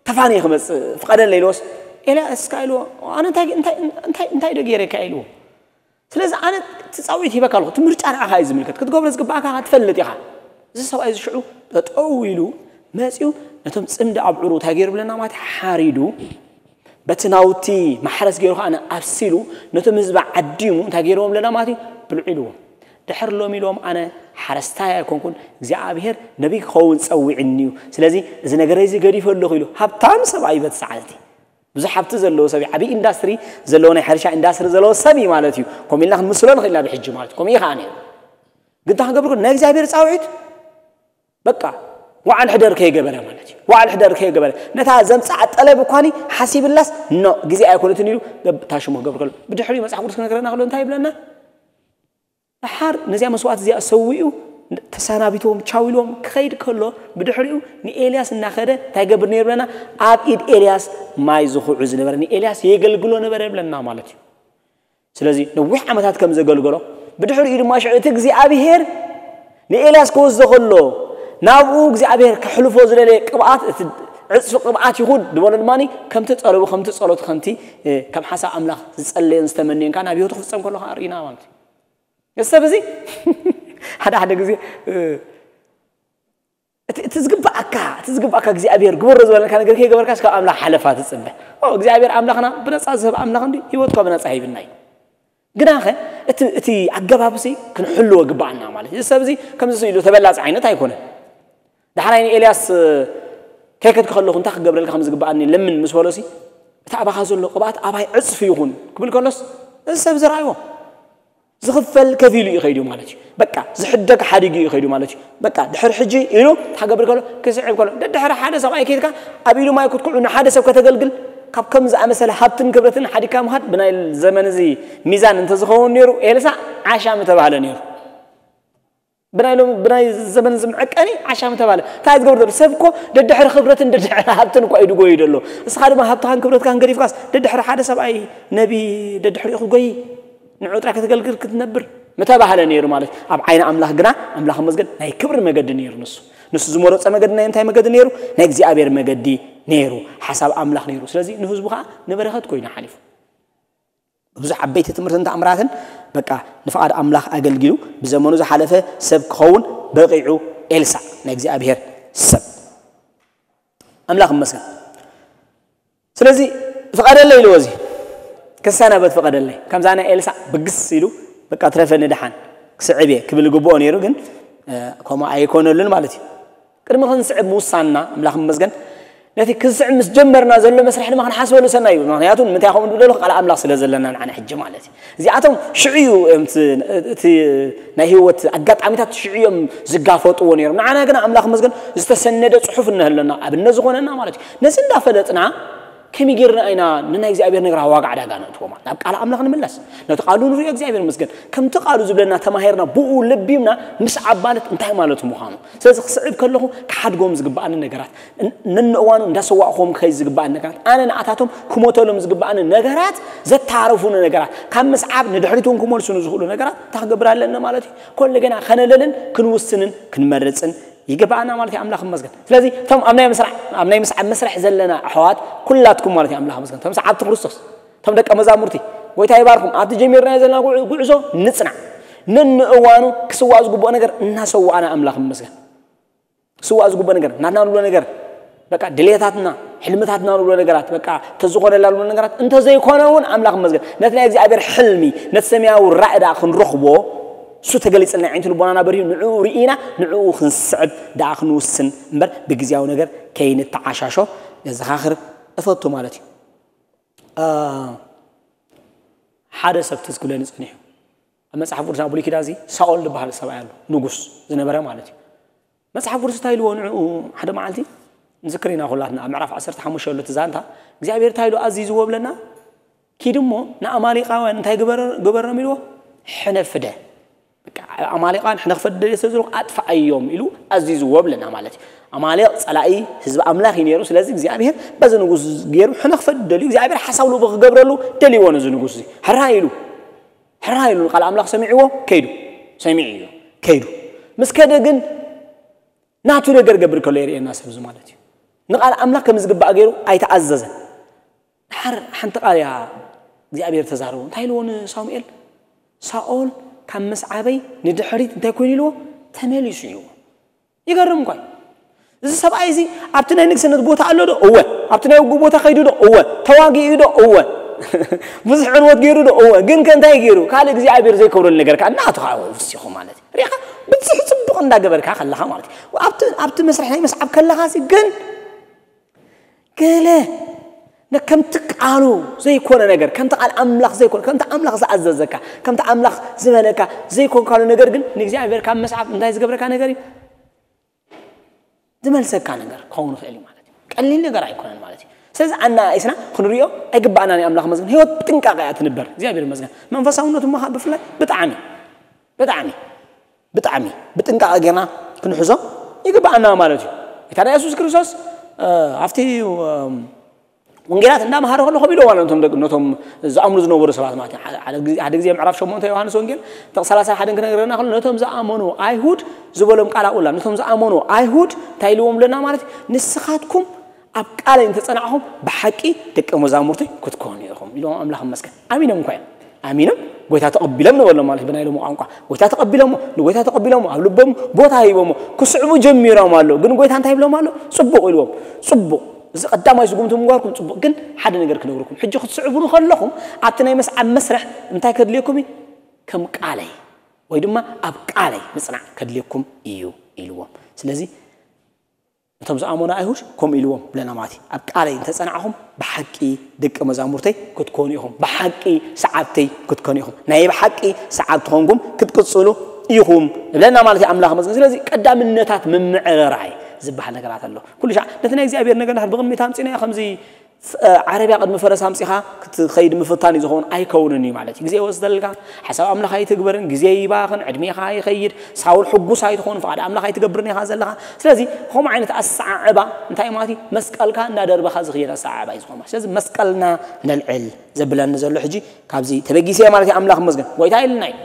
ተፋንየ ክመፅእ ፍቐደለይ ኢልዎስ፣ ኤልያስ እስካ ኢልዎ፣ ኣነ እንታይ እንታይ እንታይ እንታይ ዶ ገይረካ ኢልዎ። ስለዚ ኣነ እቲ ፃውዒት ሂበካ ኣለኹ፣ እቲ ምርጫ ንዓኻ እዩ ዝምልከት። ክትገብሮ ዝግባእካ ትፈልጥ ኢኻ። እዚ ሰብኣይ እዚ ሽዑ ጠጠው ኢሉ መፂኡ ነቶም ፅምዲ ኣብዑሩ እንታይ ገይሩ ብለና ማለት እዩ፣ ሓሪዱ፣ በቲ ናውቲ ማሕረስ ገይሩ ከዓ ኣብሲሉ ነቶም ህዝቢ ዓዲሙ እንታይ ገይርዎም ብለና ማለት እዩ፣ ብልዑ ኢልዎም። ድሕር ሎም ኢሎም ኣነ ሓረስታይ ኣይኮንኩን፣ እግዚኣብሔር ነቢይ ክኸውን ጸዊዕኒ እዩ። ስለዚ እዚ ነገረይ እዚ ገዲፈ ኣለኹ ኢሉ። ሃብታም ሰብኣይ እዩ በቲ ሰዓት እቲ። ብዙሕ ሃብቲ ዘለዎ ሰብ እዩ። ዓብዪ ኢንዳስትሪ ዘለዎ፣ ናይ ሕርሻ ኢንዳስትሪ ዘለዎ ሰብ እዩ ማለት እዩ። ከምኡ ኢልና ክንምስሎ ንኽእል ኢና ብሕጂ ማለት እዩ። ከምኡ እዩ ከዓ ነይሩ። ግን እንታይ ክንገብር፣ ናይ እግዚኣብሔር ጻውዒት በቃ ዋዕል ሕደር ከይገበረ ማለት እዩ። ዋዕል ሕደር ከይገበረ ነታ ዘምጽኣ ጠለብ እኳኒ ሓሲብላስ ኖ ግዜ ኣይኮነትን ኢሉ ገብ-፣ ታሽሙ ክገብር ከሎ ብድሕሪኡ መጽሓፍ ቅዱስ ክነግረና ከሎ እንታይ ይብለና? ደሓር ነዚኣ መስዋዕት እዚኣ ሰዊኡ ተሰናቢትዎም ቻው ኢልዎም ክኸይድ ከሎ ብድሕሪኡ ንኤልያስ እናኸደ እንታይ ገብር ነይሩ ብለና? ኣብ ኢድ ኤልያስ ማይ ዝኹዑ ዝነበረ ንኤልያስ የገልግሎ ነበረ ብለና ማለት እዩ። ስለዚ ነዊሕ ዓመታት ከም ዘገልገሎ ብድሕሪኡ ድማ ሽዑ እቲ እግዚኣብሄር ንኤልያስ ክወስዶ ከሎ ናብኡ እግዚኣብሄር ከሕልፎ ዝደለየ ቅብኣት እቲ ዕፅፊ ቅብኣት ይኹን ዝበሎ ድማ ከምቲ ጠለቡ ከምቲ ጸሎቱ ከምቲ እ፣ ከም ሓሳብ ኣምላኽ ዝጸለየን ዝተመንየን ከዓ ናብ ህይወቱ ክፍጸም ከሎ ከዓ ርኢና ማለት እዩ። እዚ ሰብ እዚ ሓደ ሓደ ግዜ እ፣ እቲ እቲ ዝግባኣካ እቲ ዝግባኣካ እግዚኣብሔር ግበሮ ዝበለካ ነገር ከይገበርካስ ካብ ኣምላኽ ሓለፋ ትጽበ። ኦ እግዚኣብሔር ኣምላኽና ብነጻ ዝህብ ኣምላኽ እንዲ ህይወትካ ብነጻ ሂብና እዩ። ግናኸ እቲ እቲ ኣገባብሲ ክንሕልዎ ግባኣና ማለት እዩ። እዚ ሰብ እዚ ከምዚ ኢሉ ተበላጽ ዓይነት ኣይኮነን። ዳሕራይ ንኤልያስ ከይከድኩ ከለኹ እንታይ ክገብረልካ ከም ዝግባኣኒ ለምን ምስ በሎሲ እቲ ኣባኻ ዘሎ ቅብኣት ኣባይ ዕጽፊ ይኹን ክብል ከሎስ እዚ ሰብ ዝረኣይዎ ዝኽፈል ከፊሉ እዩ ከይዱ ማለት እዩ። በቃ ዝሕደግ ሓዲጉ እዩ ከይዱ ማለት እዩ። በቃ ድሕሪ ሕጂ ኢሉ እንታይ ክገብር ከሎ ክስዕብ ከሎ ደድሕሪ ሓደ ሰብኣይ ከይድካ ኣብ ኢዱ ማይ ክትኩዑ ንሓደ ሰብ ከተገልግል ካብ ከም ዝኣመሰለ ሃብትን ክብረትን ሓዲግካ ምኻድ ብናይ ዘመን እዚ ሚዛን እንተዝኸውን ነይሩ ኤልሳ ዓሻ ምተባህለ ነይሩ። ብናይ ሎም ብናይ ዘመን ዝምዕቀኒ ዓሻ ምተባለ እንታይ ትገብር ዘሎ ሰብ እኮ ደድሕሪ ክብረትን ደድሕሪ ሃብትን እኮ እዩ ድጎዩ ዘሎ። እስኻ ድማ ሃብትኻን ክብረትካን ገዲፍካስ ደድሕሪ ሓደ ሰብኣይ ነቢ ደድሕሪኡ ክጎይ ንዑ ጥራይ ከተገልግል ክትነብር ምተባህለ ነይሩ ማለት እዩ። ኣብ ዓይኒ ኣምላኽ ግና ኣምላኽ መስገን ናይ ክብሪ መገዲ ነይሩ። ንሱ ንሱ ዝመረፀ መገዲ ናይ እንታይ መገዲ ነይሩ? ናይ እግዚኣብሔር መገዲ ነይሩ። ሓሳብ ኣምላኽ ነይሩ። ስለዚ ንህዝቡ ከዓ ንበረኸት ኮይኑ ሓሊፉ። ብዙሕ ዓበይቲ ትምህርትን ተኣምራትን በቃ ንፍቓድ ኣምላኽ ኣገልጊሉ ብዘመኑ ዝሓለፈ ሰብ ክኸውን በቂዑ። ኤልሳዕ ናይ እግዚኣብሔር ሰብ ኣምላኽ ይመስገን። ስለዚ ፍቐደለይ ኢልዎ እዚ ክሰናበት ፍቐደለይ። ከምዛ ናይ ኤልሳዕ ብግስ ኢሉ በቃ ትረፈኒ ደሓን ክስዕብ እየ ክብል ግብኦ ነይሩ፣ ግን ከምኡ ኣይኮነሉን ማለት እዩ። ቅድሚ ክንስዕብ ምውሳንና ኣምላኽ ይመስገን ነቲ ክንስዕብ ምስ ጀመርና ዘሎ መስርሕ ድማ ክንሓስበሉ ሰናይ እዩ። ምክንያቱ ንምንታይ ከምኡ ንብለሉ ቃል ኣምላኽ ስለ ዘለና ንዓና ሕጂ ማለት እዩ። እዚኣቶም ሽዑ እዩ እቲ ናይ ህይወት ኣጋጣሚታት ሽዑ እዮም ዝጋፈጥዎ ነይሮም። ንዓና ግን ኣምላኽ ይመስገን ዝተሰነደ ፅሑፍ እነህለና ኣብነት ዝኾነና ማለት እዩ። ነዚ እንዳፈለጥና ከመይ ጌርና ኢና ንናይ እግዚኣብሔር ነገር ኣብ ዋጋ ዕዳጋ ነእትዎ ማለት ናብ ቃል ኣምላኽ ንምለስ ነቲ ቃሉ ንሪኦ እግዚኣብሔር ይመስገን ከምቲ ቃሉ ዝብለና ተማሂርና ብኡ ለቢምና ምስ ዓባለት እንታይ ማለት ምዃኑ ስለዚ ክስዕብ ከለኹ ክሓድጎም ዝግባኣኒ ነገራት ነንእዋኑ እንዳሰዋእኹዎም ክኸይ ዝግባኣኒ ነገራት ኣነ ንኣታቶም ክሞተሎም ዝግባኣኒ ነገራት ዘታረፉኒ ነገራት ካብ ምስዓብ ንድሕሪት እውን ክመልሱኒ ዝኽእሉ ነገራት እንታይ ክገብር ኣለኒ ማለት እዩ። ኮለ ገና ከነለልን ክንውስንን ክንመርፅን ይግባኣና ማለት እዩ። ኣምላኽ ይመስገን። ስለዚ እቶም ኣብ ናይ ምስራዕ ኣብ ናይ ምስዓብ መስርሕ ዘለና ኣሕዋት ኩላትኩም ማለት እዩ ኣምላኽ ይመስገን። እቶም ሰዓብቲ ክርስቶስ እቶም ደቀ መዛሙርቲ ጎይታ ይባርኩም ኣብቲ ጀሚርናዮ ዘለና ጉዕ- ጉዕዞ ንጽናዕ። ነንእዋኑ ክስዋእ ዝግብኦ ነገር እናሰዋእና ኣምላኽ ይመስገን። ክስዋእ ዝግብኦ ነገር ናትና ንብሎ ነገር በቃ ድሌታትና ሕልምታትና ንብሎ ነገራት በቃ ተዝኾነላ ንብሎ ነገራት እንተዘይኮነ እውን ኣምላኽ ይመስገን ነቲ ናይ እግዚኣብሔር ሕልሚ ነቲ ሰማያዊ ራእይ ደኣ ክንረኽቦ እሱ ተገሊጽልና ዓይንቲ ልቦናና በሪሁ ንዕኡ ርኢና ንዕኡ ክንስዕብ ደኣ ክንውስን እምበር ብግዜያዊ ነገር ከይንተዓሻሾ የዘኻኽር እፈቱ ማለት እዩ። ሓደ ሰብ ትዝ ክብለኒ ጸኒሑ ኣብ መጽሓፍ ቅዱስ ኣብ ብሉይ ኪዳን እዚ ሳኦል ዝበሃል ሰብኣይ ኣሎ ንጉስ ዝነበረ ማለት እዩ። መጽሓፍ ቅዱስ እንታይ ኢልዎ ንዕኡ ሓደ መዓልቲ ንዝክር ኢና ኩላትና ኣብ ምዕራፍ ዓሰርተ ሓሙሽተ ዘሎ እቲ ዛንታ እግዚኣብሔር እንታይ ኢሉ ኣዚዝዎ ብለና ኪድ እሞ ንኣማሌቃውያን እንታይ ግበረ- ግበሮም ኢልዎ ሕነ ፍደ በቃ ኣማሌቃውያን ሕነ ክፈደ ስለ ዘለኹ ኣጥፍኣዮም ኢሉ ኣዚዝዎ ብለና ማለት እዩ። ኣማሌቅ ጸላኢ ህዝቢ ኣምላኽ እዩ ነይሩ። ስለዚ እግዚኣብሔር በዚ ንጉስ ገይሩ ሕነ ክፈደሉ እግዚኣብሔር ሓሳብ ልቡ ክገብረሉ ደልይዎ ነዚ ንጉስ እዚ ሕራ ኢሉ ሕራ ኢሉ ቃል ኣምላኽ ሰሚዕዎ ከይዱ ሰሚዑ እዩ ከይዱ ምስ ከደ ግን ናቱ ነገር ገብር ከሎ የርእየና ሰብዚ ማለት እዩ። ንቓል ኣምላኽ ከም ዝግባእ ገይሩ ኣይተኣዘዘን። ድሓር ሓንቲ ቃል እያ እግዚኣብሔር ተዛረቦ። እንታይ ኢልዎ ንሳሙኤል? ሳኦል ካብ ምስዓበይ ንድሕሪት እንታይ ኮይኑ ኢልዎ? ተመሊሱ ኢልዎ። ይገርም እኳ እዩ። እዚ ሰብኣይ እዚ ኣብቲ ናይ ንግስነት ቦታ ኣሎ ዶ? እወ። ኣብቲ ናይ ውግእ ቦታ ከይዱ ዶ? እወ። ተዋጊኡ ዶ? እወ። ብዙሕ ዕንወት ገይሩ ዶ? እወ። ግን ከ እንታይ ገይሩ? ካልእ እግዚኣብሔር ዘይከብረሉ ነገር ከኣ እናቱ ከዓ ወሲኹ ማለት እዩ። ሪኻ ብዙሕ ጽቡቕ እንዳገበርካ ከለኻ ማለት እዩ። ኣብቲ ኣብቲ መስርሕ ናይ ምስዓብ ከለኻ ሲ ግን ገለ ነ- ከምቲ ቃሉ ዘይኮነ ነገር፣ ከምቲ ቃል ኣምላኽ ዘይኮነ፣ ከምቲ ኣምላኽ ዝኣዘዘካ፣ ከምቲ ኣምላኽ ዝበለካ ዘይኮንካሉ ነገር ግን ንእግዚኣብሔር ካብ መስዓብ እንታይ ዝገብረካ ነገር እዩ? ዝመልሰካ ነገር ክኸውን ይኽእል እዩ ማለት እዩ። ቀሊል ነገር ኣይኮነን ማለት እዩ። ስለዚ ኣናኣኢስና ክንሪኦ ኣይግባኣናን እዩ። ኣምላኽ መስገን ህይወት ብጥንቃቄ እያ ትንበር። እግዚኣብሔር መስገን መንፈሳውነቱ ምኻ ብፍላይ ብጣዕሚ ብጣዕሚ ብጣዕሚ ብጥንቃቄ ጌርና ክንሕዞ ይግባኣና ማለት እዩ። ጌታና የሱስ ክርስቶስ ኣብቲ ወንጌላት እንዳመሃረ ከሎ ከም ኢሎ ማለት ነቶም ደቂ ነቶም ዝኣምኑ ዝነበሩ ሰባት ማለት እዩ። ሓደ ግዜ ምዕራፍ ሸሞንተ ዮሃንስ ወንጌል ጥቕሲ ሰላሳ ሓደን ክነግረና ከሎ ነቶም ዝኣመኑ ኣይሁድ ዝበሎም ቃል ኣብኡላ ነቶም ዝኣመኑ ኣይሁድ እንታይ ኢልዎም ብለና ማለት እዩ? ንስኻትኩም ኣብ ቃለይ እንተጸናዕኹም ብሓቂ ደቂ መዛሙርተይ ክትኮኑ ኢኹም ኢልዎም። ኣምላኽ ይመስገን። ኣሚኖም እኳ እዮም። ኣሚኖም ጎይታ ተቐቢሎም ንበሎም ማለት ብናይ ሎሚ ቋንቋ ጎይታ ተቐቢሎሞ ንጎይታ ተቐቢሎሞ ኣብ ልቦም ቦታ ሂቦሞ ክስዕቡ ጀሚሮም ኣሎ። ግን ጎይታ እንታይ ይብሎም ኣሎ? ጽቡቕ ኢልዎም። ጽቡቕ፣ እዚ ቀዳማይ ስጉምቲ ምንጓርኩም ጽቡቕ። ግን ሓደ ነገር ክነግርኩም፣ ሕጂ ክትስዕቡ ከለኹም ኣብቲ ናይ መስዓብ መስርሕ እንታይ ከድልየኩም እዩ? ከም ቃለይ ወይ ድማ ኣብ ቃለይ ምጽናዕ ከድልየኩም እዩ ኢልዎም። ስለዚ ነቶም ዝኣመኑ ኣይሁድ ከምኡ ኢልዎም ብለና ማለት እዩ። ኣብ ቃለይ እንተጸናዕኹም ብሓቂ ደቂ መዛሙርተይ ክትኮኑ ኢኹም። ብሓቂ ሰዓብተይ ክትኮኑ ኢኹም። ናይ ብሓቂ ሰዓብቲ ኮንኩም ክትቅጽሉ ኢኹም ብለና ማለት እዩ ኣምላኽ መስገን። ስለዚ ቀዳምነታት ምምዕርራይ ዝበሃል ነገራት ኣሎ። ኩሉ ሻዕ ነቲ ናይ እግዚኣብሔር ነገር ንሕር ብቕድሚት ኣምጺናዮ ከምዚ ዓረብያ ቅድሚ ፈረስ ኣምጺኻ ክትኸይድ ምፍታን እዩ ዝኸውን ኣይከውንን እዩ ማለት እዩ። ግዜ ይወስደልካ፣ ሓሳብ ኣምላኽ ኣይትግበርን፣ ግዜ ይባኽን፣ ዕድሜኻ ይኸይድ፣ ሳውል ሕጉስ ኣይትኾን፣ ፍቓድ ኣምላኽ ኣይትገብርን ኢኻ ዘለኻ። ስለዚ ከምኡ ዓይነት ኣሰዓዕባ እንታይ ማለት እዩ? መስቀልካ እናደርበኻ ዝኽየድ ኣሰዓዕባ እዩ ዝኾን ማለት። ስለዚ መስቀልና ነልዕል ዘብለኒ ዘሎ ሕጂ ካብዚ ተበጊሰ ማለት እዩ። ኣምላኽ መስገን ጎይታ ኢልና እዩ።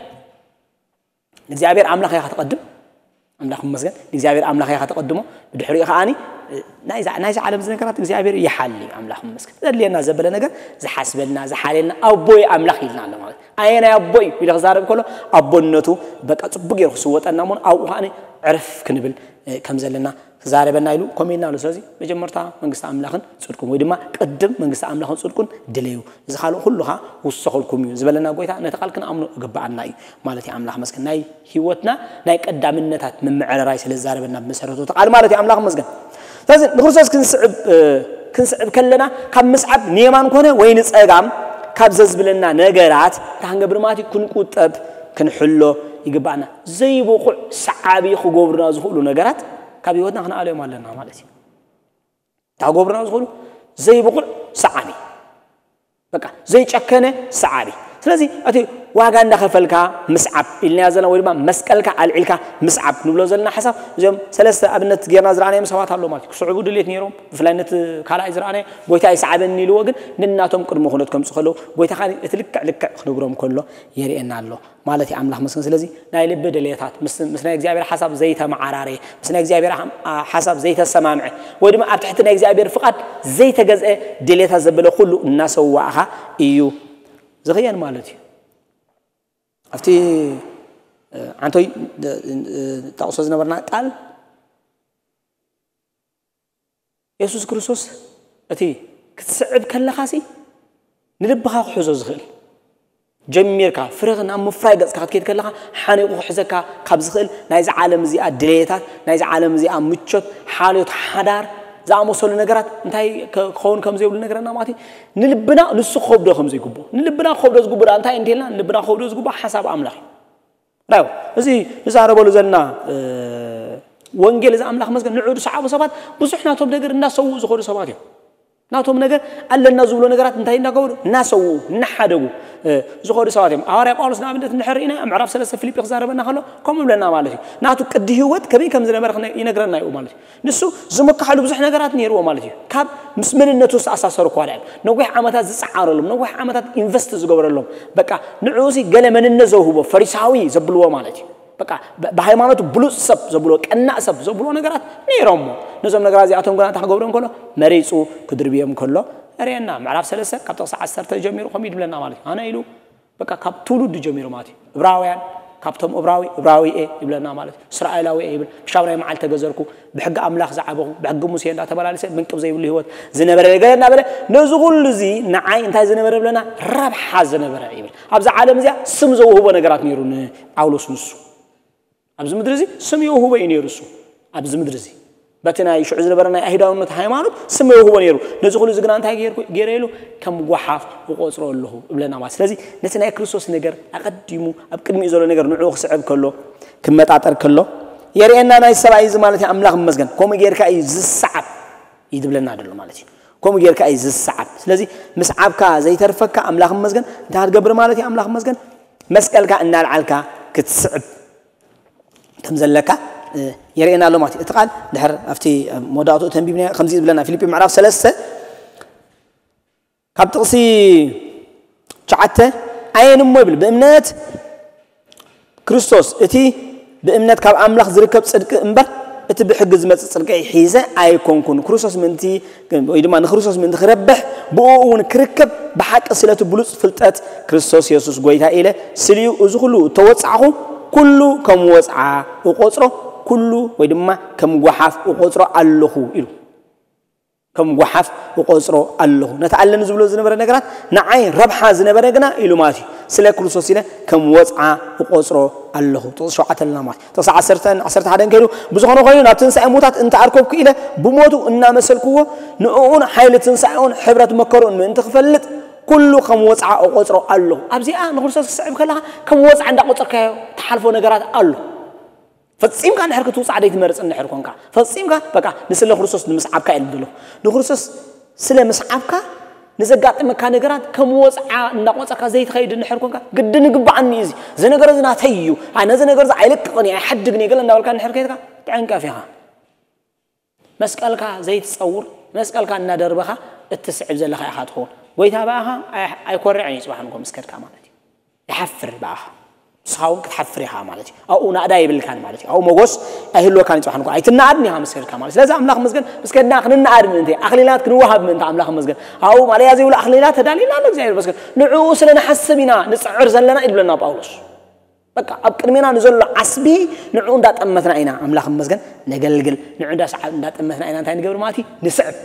ንእግዚኣብሔር ኣምላኽ ኢኻ ተቐድም። ኣምላኽ ይመስገን። ንእግዚኣብሔር ኣምላኽ ኢኻ ተቐድሞ። ብድሕሪኡ ከዓኒ ናይዛ ናይዛ ዓለም እዚ ነገራት እግዚኣብሔር ይሓሊ። ኣምላኽ ይመስገን። ዘድልየና ዘበለ ነገር ዝሓስበልና ዝሓልየልና ኣቦይ ኣምላኽ ኢልና ኣሎ ማለት። ኣየ ናይ ኣቦይ ኢሉ ክዛረብ ከሎ ኣቦነቱ በቃ ጽቡቅ ገይሩ ክስወጠና እሞ ኣብኡ ከዓኒ ዕረፍ ክንብል ከም ዘለና ክዛረበና ኢሉ ኮሜና ኣሎ። ስለዚ መጀመርታ መንግስቲ ኣምላኽን ጽድቁን ወይ ድማ ቅድም መንግስቲ ኣምላኽን ጽድቁን ድለዩ። እዚ ካልእ ኩሉ ኸዓ ክውሰኸልኩም እዩ ዝበለና ጎይታ ነቲ ቃል ክንኣምኖ እግብኣና እዩ ማለት እዩ። ኣምላኽ መስገን ናይ ህይወትና ናይ ቀዳምነታት ምምዕርራይ ስለ ዝዛረበና ብመሰረቱ እቲ ቃል ማለት እዩ። ኣምላኽ መስገን። ስለዚ ንክርስቶስ ክንስዕብ ክንስዕብ ከለና ካብ ምስዓብ ንየማን ኮነ ወይ ንጸጋም ካብ ዘዝብለና ነገራት እንታይ ክንገብር ማለት እዩ? ክንቁጠብ ክንሕሎ ይግባኣና። ዘይብቑዕ ሰዓቢ ክገብሩና ዝኽእሉ ነገራት ካብ ህይወትና ክንኣለዮም ኣለና ማለት እዩ። እንታይ ክገብሩና ዝኽእሉ ዘይብቑዕ ሰዓቢ በቃ ዘይጨከነ ሰዓቢ። ስለዚ እቲ ዋጋ እንዳኸፈልካ ምስዓብ ኢልናዮ ዘለና ወይ ድማ መስቀልካ ኣልዒልካ ምስዓብ ንብሎ ዘለና ሓሳብ እዚኦም ሰለስተ ኣብነት ጌርና ዝረኣናዮም ሰባት ኣለዉ ማለት እዩ። ክስዕቡ ድሌት ነይሮም ብፍላይ ነቲ ካልኣይ ዝረኣናዮ ጎይታ ይስዓበኒ ኢልዎ ግን ንናቶም ቅድሚ ኩነት ከምፁ ከለዉ ጎይታ ከዓ እቲ ልክዕ ልክዕ ክነግሮም ከሎ የርእየና ኣሎ። ማለት እዩ ኣምላኽ መስገን። ስለዚ ናይ ልቢ ድሌታት ምስ ምስ ናይ እግዚኣብሔር ሓሳብ ዘይተመዓራረየ ምስ ናይ እግዚኣብሔር ሓሳብ ዘይተሰማምዐ ወይ ድማ ኣብ ትሕቲ ናይ እግዚኣብሔር ፍቓድ ዘይተገዝአ ድሌታት ዘበለ ኩሉ እናሰዋእኻ እዩ ዝኽየን ማለት እዩ። ኣብቲ ዓንቶይ ጠቕሶ ዝነበርና ቃል የሱስ ክርስቶስ እቲ ክትስዕብ ከለኻሲ ንልብኻ ክሕዞ ዝኽእል ጀሚርካ ፍረኽ ናብ ምፍራይ ገጽካ ክትከይድ ከለኻ ሓኒቑ ክሕዘካ ካብ ዝኽእል ናይዚ ዓለም እዚኣ ድሌታት ናይዚ ዓለም እዚኣ ምቾት ሓልዮት ሓዳር ዝኣመሰሉ ነገራት እንታይ ክኸውን ከም ዘይብሉ ነገረና ማለት እዩ። ንልብና ንሱ ክኸብዶ ከም ዘይግብኦ ንልብና ክኸብዶ ዝግብኦ እንታይ እንተልና ንልብና ክኸብዶ ዝግብኦ ሓሳብ ኣምላኽ እዩ። ራው እዚ ንዛረበሉ ዘለና ወንጌል እዚ ኣምላኽ መስገን ንዑ ዝሰዓቡ ሰባት ብዙሕ ናቶም ነገር እናሰውኡ ዝኸዱ ሰባት እዮም። ናቶም ነገር ኣለና ዝብሎ ነገራት እንታይ እናገበሩ እናሰውኡ እናሓደጉ ዝኸዱ ሰባት እዮም። ሃዋርያ ጳውሎስ ንኣብነት እንድሕር ርኢና ምዕራፍ ሰለስተ ፊልጲ ክዛረበና ከሎ ከምኡ ብለና ማለት እዩ። ናቱ ቅዲ ህይወት ከመይ ከም ዝነበረ ይነግረና እዩ ማለት እዩ። ንሱ ዝመካሓሉ ብዙሕ ነገራት ነይርዎ ማለት እዩ። ካብ ምስ መንነቱ ዝተኣሳሰሩ እኳ እዮም ነዊሕ ዓመታት ዝፀዓረሎም ነዊሕ ዓመታት ኢንቨስት ዝገበረሎም በቃ ንዕኡሲ ገለ መንነት ዘውህቦ ፈሪሳዊ ዘብልዎ ማለት እዩ። በቃ ብ- ብሃይማኖቱ ብሉፅ ሰብ ዘብሎ ቀናእ ሰብ ዘብሎ ነገራት ነይሮሞ። ነዞም ነገራት እዚኣቶም ግና እንታይ ክገብሮም ከሎ መሪፁ ክድርብዮም ከሎ እርእየና። ምዕራፍ ሰለስተ ካብ ጥቕሲ ዓሰርተ ጀሚሩ ከምኡ ይድብለና ማለት እዩ። ኣነ ኢሉ በቃ ካብ ትውልዱ ጀሚሩ ማለት እዩ። እብራውያን ካብቶም እብራዊ እብራዊ እየ ይብለና ማለት እዩ። እስራኤላዊ እየ ይብል። ብሻብ ናይ መዓል ተገዘርኩ፣ ብሕጊ ኣምላኽ ዝዓበኹ፣ ብሕጊ ሙሴ እንዳተመላለሰ ምንቅብ ዘይብሉ ህይወት ዝነበረ ገለ እናበለ ነዚ ኩሉ እዚ ንዓይ እንታይ ዝነበረ ብለና ረብሓ ዝነበረ ይብል። ኣብዚ ዓለም እዚኣ ስም ዘውህቦ ነገራት ነይሩ ንጳውሎስ ንሱ ኣብዚ ምድሪ እዚ ስም የውህቦ እዩ ነይሩ እሱ ኣብዚ ምድሪ እዚ በቲ ናይ ሽዑ ዝነበረ ናይ ኣይሁዳውነት ሃይማኖት ስም የውህቦ ነይሩ። ነዚ ኩሉ እዚ ግና እንታይ ገይርኩ- ገይረ ኢሉ ከም ጓሓፍ እቆፅሮ ኣለኹ እብለና ማለት። ስለዚ ነቲ ናይ ክርስቶስ ነገር ኣቐዲሙ ኣብ ቅድሚኡ ዘሎ ነገር ንዕኡ ክስዕብ ከሎ ክመጣጠር ከሎ የርእየና። ናይ ሰብኣይ እዚ ማለት እዩ ኣምላኽ ይመስገን። ከምኡ ጌርካ እዩ ዝሰዓብ እዩ ዝብለና ዘሎ ማለት እዩ። ከምኡ ጌርካ እዩ ዝሰዓብ። ስለዚ ምስዓብካ ዘይተርፈካ ኣምላኽ ይመስገን። እንታይ ክትገብር ማለት እዩ ኣምላኽ ይመስገን? መስቀልካ እናልዓልካ ክትስዕብ ከም ዘለካ የርእየና ኣሎ ማለት እዩ። እቲ ቃል ድሕር ኣብቲ መወዳእቱ ተንቢብና ከምዚ ዝብለና ፊልጲ ምዕራፍ ሰለስተ ካብ ጥቕሲ ትሽዓተ ኣየን እሞ ይብል ብእምነት ክርስቶስ እቲ ብእምነት ካብ ኣምላኽ ዝርከብ ጽድቂ እምበር እቲ ብሕጊ ዝመጽእ ጽድቂ ሒዘ ኣይኮንኩን። ክርስቶስ ምእንቲ ወይ ድማ ንክርስቶስ ምእንቲ ክረብሕ ብኡ እውን ክርከብ ብሓቂ ስለቲ ብሉጽ ፍልጠት ክርስቶስ የሱስ ጎይታ ኢለ ስልዩ እዚ ኩሉ እተወጻዕኹ ኩሉ ከም ወጽዓ እቆጽሮ ኩሉ ወይ ድማ ከም ጓሓፍ እቆጽሮ ኣለኹ ኢሉ። ከም ጓሓፍ እቆጽሮ ኣለኹ። ነቲ ኣለኒ ዝብሎ ዝነበረ ነገራት ንዓይ ረብሓ ዝነበረ ግና ኢሉ ማለት እዩ። ስለ ክርስቶስ ኢለ ከም ወጽዓ እቆጽሮ ኣለኹ። ጥቕሲ ሸውዓተ ኣለና ማለት እዩ። ጥቕሲ ዓሰርተ ዓሰርተ ሓደን ከይዱ ብዝኾነ ኮይኑ ናብ ትንሳኤ ሙታት እንተኣርከብኩ ኢለ ብሞቱ እናመሰልክዎ ንእኡን ሓይሊ ትንሳኤኡን ሕብረት መከሩን ምእንቲ ክፈልጥ ኩሉ ከም ወጽዓ እቆጽሮ ኣለኹ። ኣብዚኣ ንክርስቶስ ክስዕብ ከለኻ ከም ወጽዓ እንዳቆጸርካዮ ትሓልፎ ነገራት ኣሎ። ፈጺምካ እንድሕር ክትውጻዕ ዘይትመርጽ እንድሕር ኮንካ ፈጺምካ በቃ ንስለ ክርስቶስ ንምስዓብካ እየ ዝብሎ። ንክርስቶስ ስለ ምስዓብካ ንዘጋጥመካ ነገራት ከም ወጽዓ እንዳቆጸርካ ዘይትኸይድ እንድሕር ኮንካ ግድን ይግባኣኒ እዩ እዚ እዚ ነገር እዚ ናተይ እዩ ኣነ እዚ ነገር እዚ ኣይለቅቕን እየ ኣይሓድግን እየ ገለ እንዳበልካ እንድሕር ከይድካ ትዕንቀፍ ኢኻ። መስቀልካ ዘይትጸውር መስቀልካ እናደርበኻ እትስዕብ ዘለኻ ኢኻ ትኸውን። ጎይታ ብኣኻ ኣይ- ኣይኮርዕን እዩ ጽባሕ ንጎ ምስ ከድካ ማለት እዩ። ይሓፍር ብኣኻ ንስኻ እውን ክትሓፍር ኢኻ ማለት እዩ። ኣብኡ ናእዳ የብልካን ማለት እዩ። ኣብኡ መጎስ ኣይህልወካን እዩ ጽባሕ ንጎ ኣይትናኣድን ኢኻ ምስ ከድካ ማለት እዩ። ስለዚ ኣምላኽ መስገን ምስ ከድና ክንናኣድ ምእንቲ ኣኽሊላት ክንወሃብ ምእንቲ ኣምላኽ መስገን ኣብኡ ማለያ ዘይብሉ ኣኽሊላት ተዳልዩና ኣሎ። እግዚኣብሔር መስገን ንዕኡ ስለ ንሓስብ ኢና ንጽዕር ዘለና እዩ ዝብለና ጳውሎስ። በቃ ኣብ ቅድሜና ንዘሎ ዓስቢ ንዕኡ እንዳጠመትና ኢና ኣምላኽ መስገን ነገልግል። ንዑ እንዳሰዓብ እንዳጠመትና ኢና እንታይ ንገብር ማለት እዩ ንስዕብ።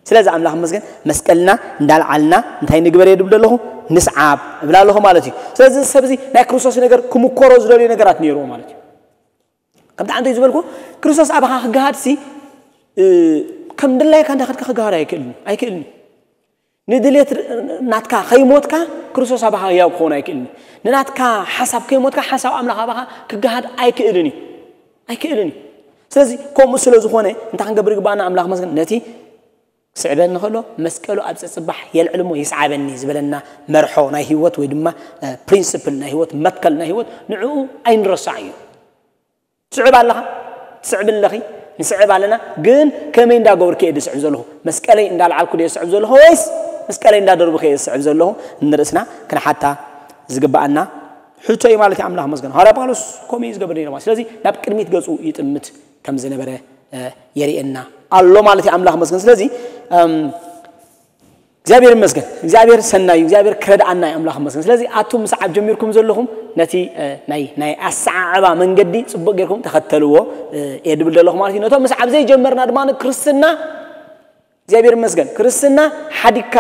ስለዚ ኣምላኽ መስገን መስቀልና እንዳልዓልና እንታይ ንግበር እየ ድብል ዘለኹ ንስዓብ እብል ኣለኹ ማለት እዩ። ስለዚ እዚ ሰብ እዚ ናይ ክርስቶስ ነገር ክምኮሮ ዝደልዩ ነገራት ነይርዎ ማለት እዩ። ከምቲ ዓንተይ ዝበልኩ ክርስቶስ ኣባኻ ክገሃድሲ እ፣ ከም ድላይካ እንዳኸድካ ክገሃድ ኣይክእልን ኣይክእልን እዩ። ንድሌት ናትካ ከይሞትካ ክርስቶስ ኣባኻ ህያው ክኸውን ኣይክእልን እዩ። ንናትካ ሓሳብ ከይሞትካ ሓሳብ ኣምላኽ ኣባኻ ክገሃድ ኣይክእልን እዩ ኣይክእልን እዩ። ስለዚ ከምኡ ስለ ዝኾነ እንታይ ክንገብር ይግባኣና ኣምላኽ መስገን ነቲ ክስዕበኒ ከሎ መስቀሉ ኣብ ፀፅባሕ የልዕል እሞ ይስዓበኒ ዝበለና መርሖ ናይ ህይወት ወይ ድማ ፕሪንስፕል ናይ ህይወት መትከል ናይ ህይወት ንዕኡ ኣይንረሳዕ እዩ። ትስዕብ ኣለኻ ትስዕብ ኣለኺ ንስዕብ ኣለና ግን ከመይ እንዳገበርኩ እየ ዝስዕብ ዘለኹ መስቀለይ እንዳልዓልኩ ድየ ዝስዕብ ዘለኹ ወይስ መስቀለይ እንዳደርብኩ እየ ዝስዕብ ዘለኹ ንርእስና ክንሓታ ዝግባኣና ሕቶ እዩ ማለት እዩ ኣምላኽ መስገን ሃዋርያ ጳውሎስ ከምኡ እዩ ዝገብር ነይሩ ማለት ስለዚ ናብ ቅድሚት ገፁ ይጥምት ከም ዝነበረ የርእየና ኣሎ ማለት እዩ ኣምላኽ መስገን ስለዚ እግዚኣብሔር ይመስገን እግዚኣብሔር ሰናዩ እግዚኣብሔር ክረድኣና እዩ ኣምላኽ መስገን ስለዚ ኣቱም ምስ ዓብ ጀሚርኩም ዘለኹም ነቲ ናይ ናይ ኣሰዓዕባ መንገዲ ፅቡቅ ጌርኩም ተኸተልዎ እየ ድብል ዘለኹ ማለት እዩ ነቶም ምስ ዓብ ዘይጀመርና ድማ ክርስትና እግዚኣብሔር ይመስገን ክርስትና ሓዲግካ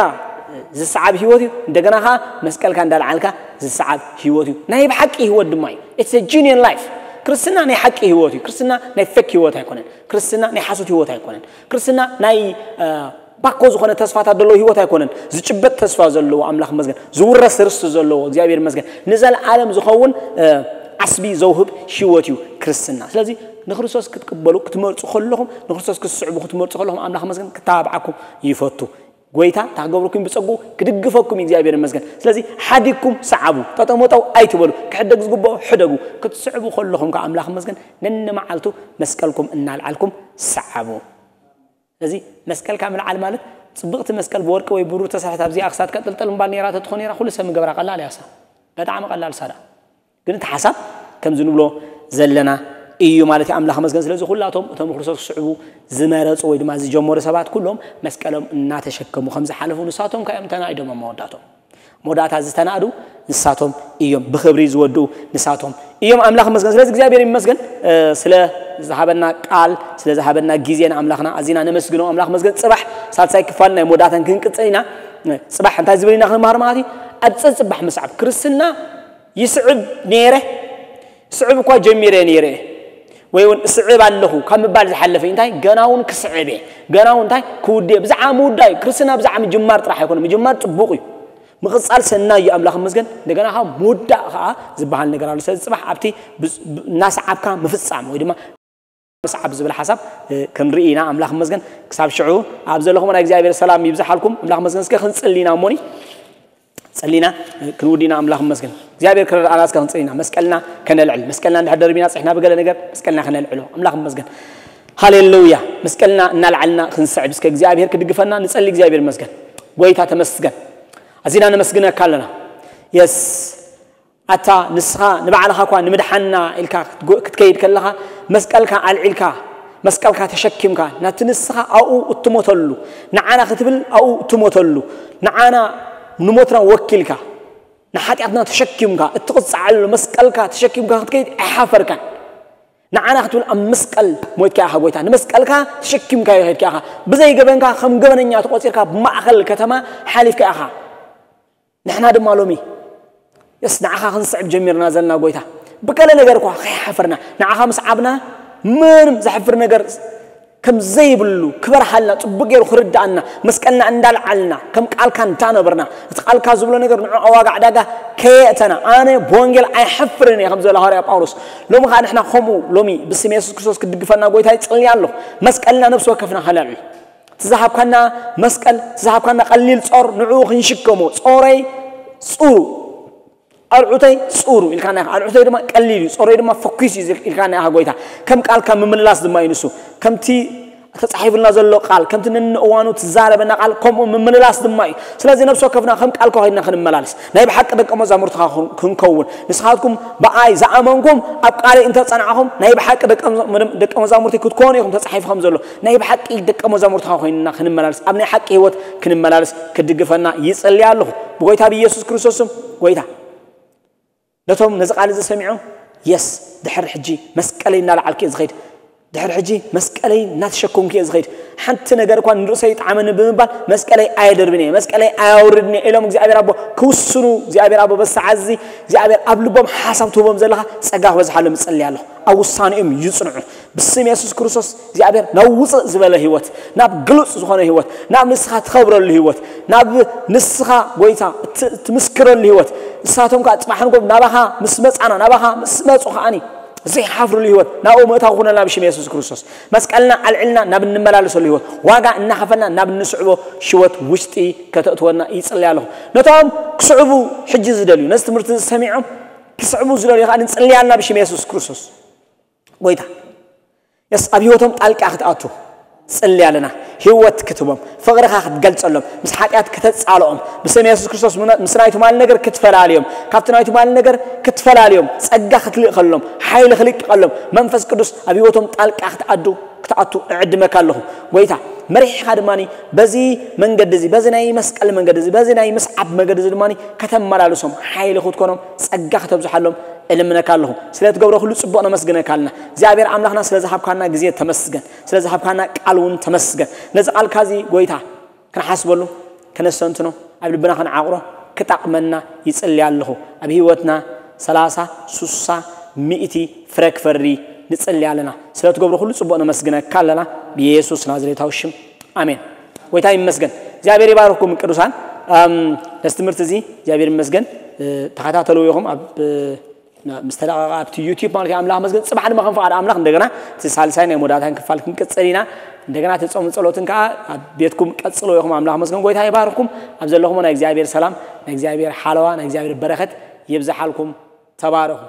ዝሰዓብ ህይወት እዩ እንደገና ከዓ መስቀልካ እንዳልዓልካ ዝሰዓብ ህይወት እዩ ናይ ብሓቂ ህይወት ድማ እዩ it's a genuine life ክርስትና ናይ ሓቂ ህይወት እዩ ክርስትና ናይ ፌክ ህይወት ኣይኮነን ክርስትና ናይ ሓሶት ህይወት ኣይኮነን ክርስትና ናይ ባኮ ዝኾነ ተስፋታት ዘለዎ ህይወት ኣይኮነን ዝጭበጥ ተስፋ ዘለዎ ኣምላኽ መስገን ዝውረስ ርስቲ ዘለዎ እግዚኣብሔር መስገን ንዘለዓለም ዝኸውን ዓስቢ ዘውህብ ህይወት እዩ ክርስትና ስለዚ ንክርስቶስ ክትቅበሉ ክትመርፁ ከለኹም ንክርስቶስ ክትስዕቡ ክትመርፁ ከለኹም ኣምላኽ መስገን ክተባብዓኩም ይፈቱ ጎይታ ታክገብርኩም ብፀጉ ክድግፈኩም እግዚኣብሔር መስገን ስለዚ ሓዲግኩም ሰዓቡ ጠጠሞጠው ኣይትበሉ ክሕደግ ዝግብኦ ሕደጉ ክትስዕቡ ከለኹም ከ ኣምላኽ መስገን ነንመዓልቱ መስቀልኩም እናልዓልኩም ሰዓቡ ስለዚ መስቀልካ ምልዓል ማለት ፅብቕቲ መስቀል ብወርቂ ወይ ብሩር ተሰርሐት ኣብዚኣ ክሳድካ ጥልጥል ምባል ነይራ ተትኾን ነይራ ኩሉ ሰብ ምገብራ ቀላል እያ ሳ በጣዕሚ ቀላል ሳዳ ግን እቲ ሓሳብ ከምዚ ንብሎ ዘለና እዩ ማለት እዩ። ኣምላኽ መስገን። ስለዚ ኩላቶም እቶም ክርስቶስ ክስዕቡ ዝመረፁ ወይ ድማ ዝጀመሩ ሰባት ኩሎም መስቀሎም እናተሸከሙ ከም ዝሓለፉ ንሳቶም ከ እዮም ተናኢዶም ኣብ መወዳእቶም። መወዳእታ ዝተናእዱ ንሳቶም እዮም፣ ብኽብሪ ዝወድኡ ንሳቶም እዮም። ኣምላኽ መስገን። ስለዚ እግዚኣብሔር ይመስገን ስለ ዝሃበና ቃል፣ ስለ ዝሃበና ግዜ ንኣምላኽና ኣዚና ነመስግኖ። ኣምላኽ መስገን። ፅባሕ ሳልሳይ ክፋል ናይ መወዳእታን ክንቅፅል ኢና። ፅባሕ እንታይ ዝብል ኢና ክንምሃር ማለት እዩ? ኣብ ፀፅባሕ ምስዓብ ክርስትና ይስዕብ ነይረ፣ ስዕብ እኳ ጀሚረ ነይረ ወይ እውን እስዕብ ኣለኹ ካብ ምባል ዝሓለፈ እንታይ ገና እውን ክስዕብ እየ፣ ገና እውን እንታይ ክውድእ እየ። ብዛዕባ ምውዳእ እዩ። ክርስትና ብዛዕባ ምጅማር ጥራሕ ኣይኮነ። ምጅማር ፅቡቕ እዩ፣ ምቕፃል ሰናይ እዩ፣ ኣምላኽ ይመስገን። እንደገና ከዓ ምውዳእ ከዓ ዝበሃል ነገር ኣሎ። ስለዚ ፅባሕ ኣብቲ እናሰዓብካ ምፍፃም ወይ ድማ ምስዓብ ዝብል ሓሳብ ክንርኢ ኢና። ኣምላኽ ይመስገን። ክሳብ ሽዑ ኣብ ዘለኹም ናይ እግዚኣብሔር ሰላም ይብዝሓልኩም። ኣምላኽ ይመስገን። እስከ ክንፅሊ ኢና እሞኒ። ጸሊና ክንውዲና ኣምላኽ መስገን። እግዚኣብሔር ክረድኣና እስከ ክንጽሊና መስቀልና ከነልዕል። መስቀልና እንድሕር ደርቢና ጽሕና ብገለ ነገር መስቀልና ከነልዕሎ ኣምላኽ መስገን። ሃሌሉያ። መስቀልና እናልዓልና ክንስዕብ እስከ እግዚኣብሔር ክድግፈና ንጸሊ። እግዚኣብሔር መስገን። ጎይታ ተመስገን። ኣዚና ነመስግነካ ኣለና። የስ ኣታ ንስኻ ንባዕልኻ እኳ ንምድሓና ኢልካ ክትከይድ ከለኻ መስቀልካ ኣልዒልካ መስቀልካ ተሸኪምካ ናቲ ንስኻ ኣብኡ እትሞተሉ ንዓና ክትብል ኣብኡ እትሞተሉ ንዓና ንሞትና ወኪልካ ንሓጢኣትና ተሸኪምካ እትቕፅዓሉ መስቀልካ ተሸኪምካ ክትከይድ ኣይሓፈርካን። ንዓና ክትብል ኣብ መስቀል ሞይትካ ኢኻ ጎይታ። ንመስቀልካ ተሸኪምካ ይኸድካ ኢኻ። ብዘይ ገበንካ ከም ገበነኛ ተቖፂርካ ብማእኸል ከተማ ሓሊፍካ ኢኻ። ንሕና ድማ ሎሚ የስ ንዓኻ ክንስዕብ ጀሚርና ዘለና ጎይታ ብገለ ነገር እኳ ከይሓፈርና ንዓኻ ምስ ዓብና ምንም ዘሕፍር ነገር ከም ዘይብሉ ክበርሃልና ጽቡቅ ገይሩ ክርዳኣና መስቀልና እንዳልዓልና ከም ቃልካ እንዳነበርና እቲ ቃልካ ዝብሎ ነገር ንዑ ኣዋጋ ዕዳጋ ከየእተና ኣነ ብወንጌል ኣይሓፍርን እየ ከም ዝበለ ሃዋርያ ጳውሎስ ሎሚ ከዓ ንሕና ከምኡ ሎሚ ብስም የሱስ ክርስቶስ ክድግፈና ጎይታ ይጽልያ ኣለኹ መስቀልና ነብሲ ወከፍና ከነልዕል ትዝሃብካና መስቀል ትዝሃብካና ቀሊል ጾር ንዑ ክንሽከሞ ጾረይ ጽሩ ኣልዑተይ ጽሩ ኢልካና ኢኻ ኣልዑተይ ድማ ቀሊል እዩ ጾረይ ድማ ፈኲስ እዩ ኢልካና ኢኻ ጎይታ ከም ቃልካ ምምልላስ ድማ እዩ ንሱ ከምቲ ተጻሒፉልና ዘሎ ቃል ከምቲ ነንእዋኑ ትዛረበና ቃል ከምኡ ምምልላስ ድማ እዩ ስለዚ ነብሲ ወከፍና ከም ቃልካ ኮይንና ክንመላለስ ናይ ብሓቂ ደቀ መዛሙርትኻ ክንከውን ንስኻትኩም ብኣይ ዝኣመንኩም ኣብ ቃለይ እንተጸናዕኹም ናይ ብሓቂ ደቀ መዛሙርቲ ክትኮኑ ኢኹም ተጻሒፉ ከም ዘሎ ናይ ብሓቂ ደቀ መዛሙርትኻ ኮይንና ክንመላለስ ኣብ ናይ ሓቂ ህይወት ክንመላለስ ክድግፈና ይጸልይ ኣለኹ ብጎይታ ብኢየሱስ ክርስቶስ ስም ጎይታ ነቶም ነዚ ቃል እዚ ሰሚዖም የስ ድሕር ሕጂ መስቀለይ እናለዓልኩ እየ ዝኸይድ ድሕር ሕጂ መስቀለይ እናተሸከምኩ እየ ዝኸይድ ሓንቲ ነገር እኳ ንርእሰይ ይጥዓመኒ ብምባል መስቀለይ ኣየደርብን እየ መስቀለይ ኣያውርድን እየ ኢሎም እግዚኣብሔር ኣቦ ክውስኑ እግዚኣብሔር ኣቦ በሰዓት እዚ እግዚኣብሔር ኣብ ልቦም ሓሳብ ትህቦም ዘለኻ ጸጋ ክበዝሓሎም እጸልይ ኣለኹ ኣብ ውሳኔኦም ይጽንዑ ብስም የሱስ ክርስቶስ እግዚኣብሔር ናብ ውፅእ ዝበለ ህይወት ናብ ግሉፅ ዝኾነ ህይወት ናብ ንስኻ ትኸብረሉ ህይወት ናብ ንስኻ ጎይታ ትምስክረሉ ህይወት ንሳቶም ከዓ ፅባሕ ንጎብ ናባኻ ምስ መፃና ናባኻ ምስ መፁ ከዓኒ ዘይሓፍርሉ ህይወት ናብኡ ምእታው ኩነልና ብሽም የሱስ ክርስቶስ መስቀልና ኣልዕልና ናብ እንመላለሰሉ ህይወት ዋጋ እናኸፈልና ናብ እንስዕቦ ሽወት ውሽጢ ከተእትወና ይፅለይ ኣለኹ ነቶም ክስዕቡ ሕጂ ዝደልዩ ነዚ ትምህርቲ ዝሰሚዖም ክስዕቡ ዝደልዩ ከዓ ንፅልይ ኣለና ብሽም የሱስ ክርስቶስ ጎይታ የስ ኣብ ህይወቶም ጣልቃ ክትኣቱ ፅሊ ኣለና ህይወት ክትቦም ፍቕርኻ ክትገልፀሎም ምስ ሓጢኣት ከተፃልኦም ብስም የሱስ ክርስቶስ ምስ ናይ ትማሊ ነገር ክትፈላልዮም ካብቲ ናይ ትማሊ ነገር ክትፈላልዮም ፀጋ ክትልእኸሎም ሓይሊ ክልቅቐሎም መንፈስ ቅዱስ ኣብ ህይወቶም ጣልቃ ክትኣዱ ክትኣቱ እዕድመካ ኣለኹ ጎይታ መሪሕኻ ድማ በዚ መንገዲ እዚ በዚ ናይ መስቀል መንገዲ እዚ በዚ ናይ ምስዓብ መንገዲ እዚ ድማ ከተመላልሶም ሓይሊ ክትኮኖም ፀጋ ከተብዝሓሎም እልምነካ ኣለኹ ስለ ትገብሮ ኩሉ ፅቡቕ ነመስግነካ ኣለና እግዚኣብሔር ኣምላኽና ስለ ዝሃብካና ግዜ ተመስገን ስለ ዝሃብካና ቃል እውን ተመስገን ነዚ ቃልካ እዚ ጎይታ ክንሓስበሉ ከነስተንትኖ ኣብ ልብና ክንዓቕሮ ክጠቕመና ይፅሊ ኣለኹ ኣብ ህይወትና ሰላሳ ሱሳ ሚእቲ ፍረ ክፈሪ ንፅሊ ኣለና ስለ ትገብሮ ኩሉ ፅቡቕ ነመስግነካ ኣለና ብየሱስ ናዝሬታዊ ሽም ኣሜን ጎይታ ይመስገን እግዚኣብሔር ይባርኩም ቅዱሳን ነዚ ትምህርቲ እዚ እግዚኣብሔር ይመስገን ተኸታተልዎ ኢኹም ኣብ ምስ ተለቐቐ ኣብቲ ዩቲዩብ ማለት ኣምላኽ መስገን ፅባሕ ድማ ከም ፍቓድ ኣምላኽ እንደገና እቲ ሳልሳይ ናይ መወዳእታን ክፋል ክንቅፅል ኢና እንደገና እቲ ፆም ጸሎትን ከዓ ኣብ ቤትኩም ቀፅሎ ኢኹም ኣምላኽ መስገን ጎይታ ይባርኩም ኣብ ዘለኹም ናይ እግዚኣብሔር ሰላም ናይ እግዚኣብሔር ሓለዋ ናይ እግዚኣብሔር በረኸት ይብዝሓልኩም ተባረኹ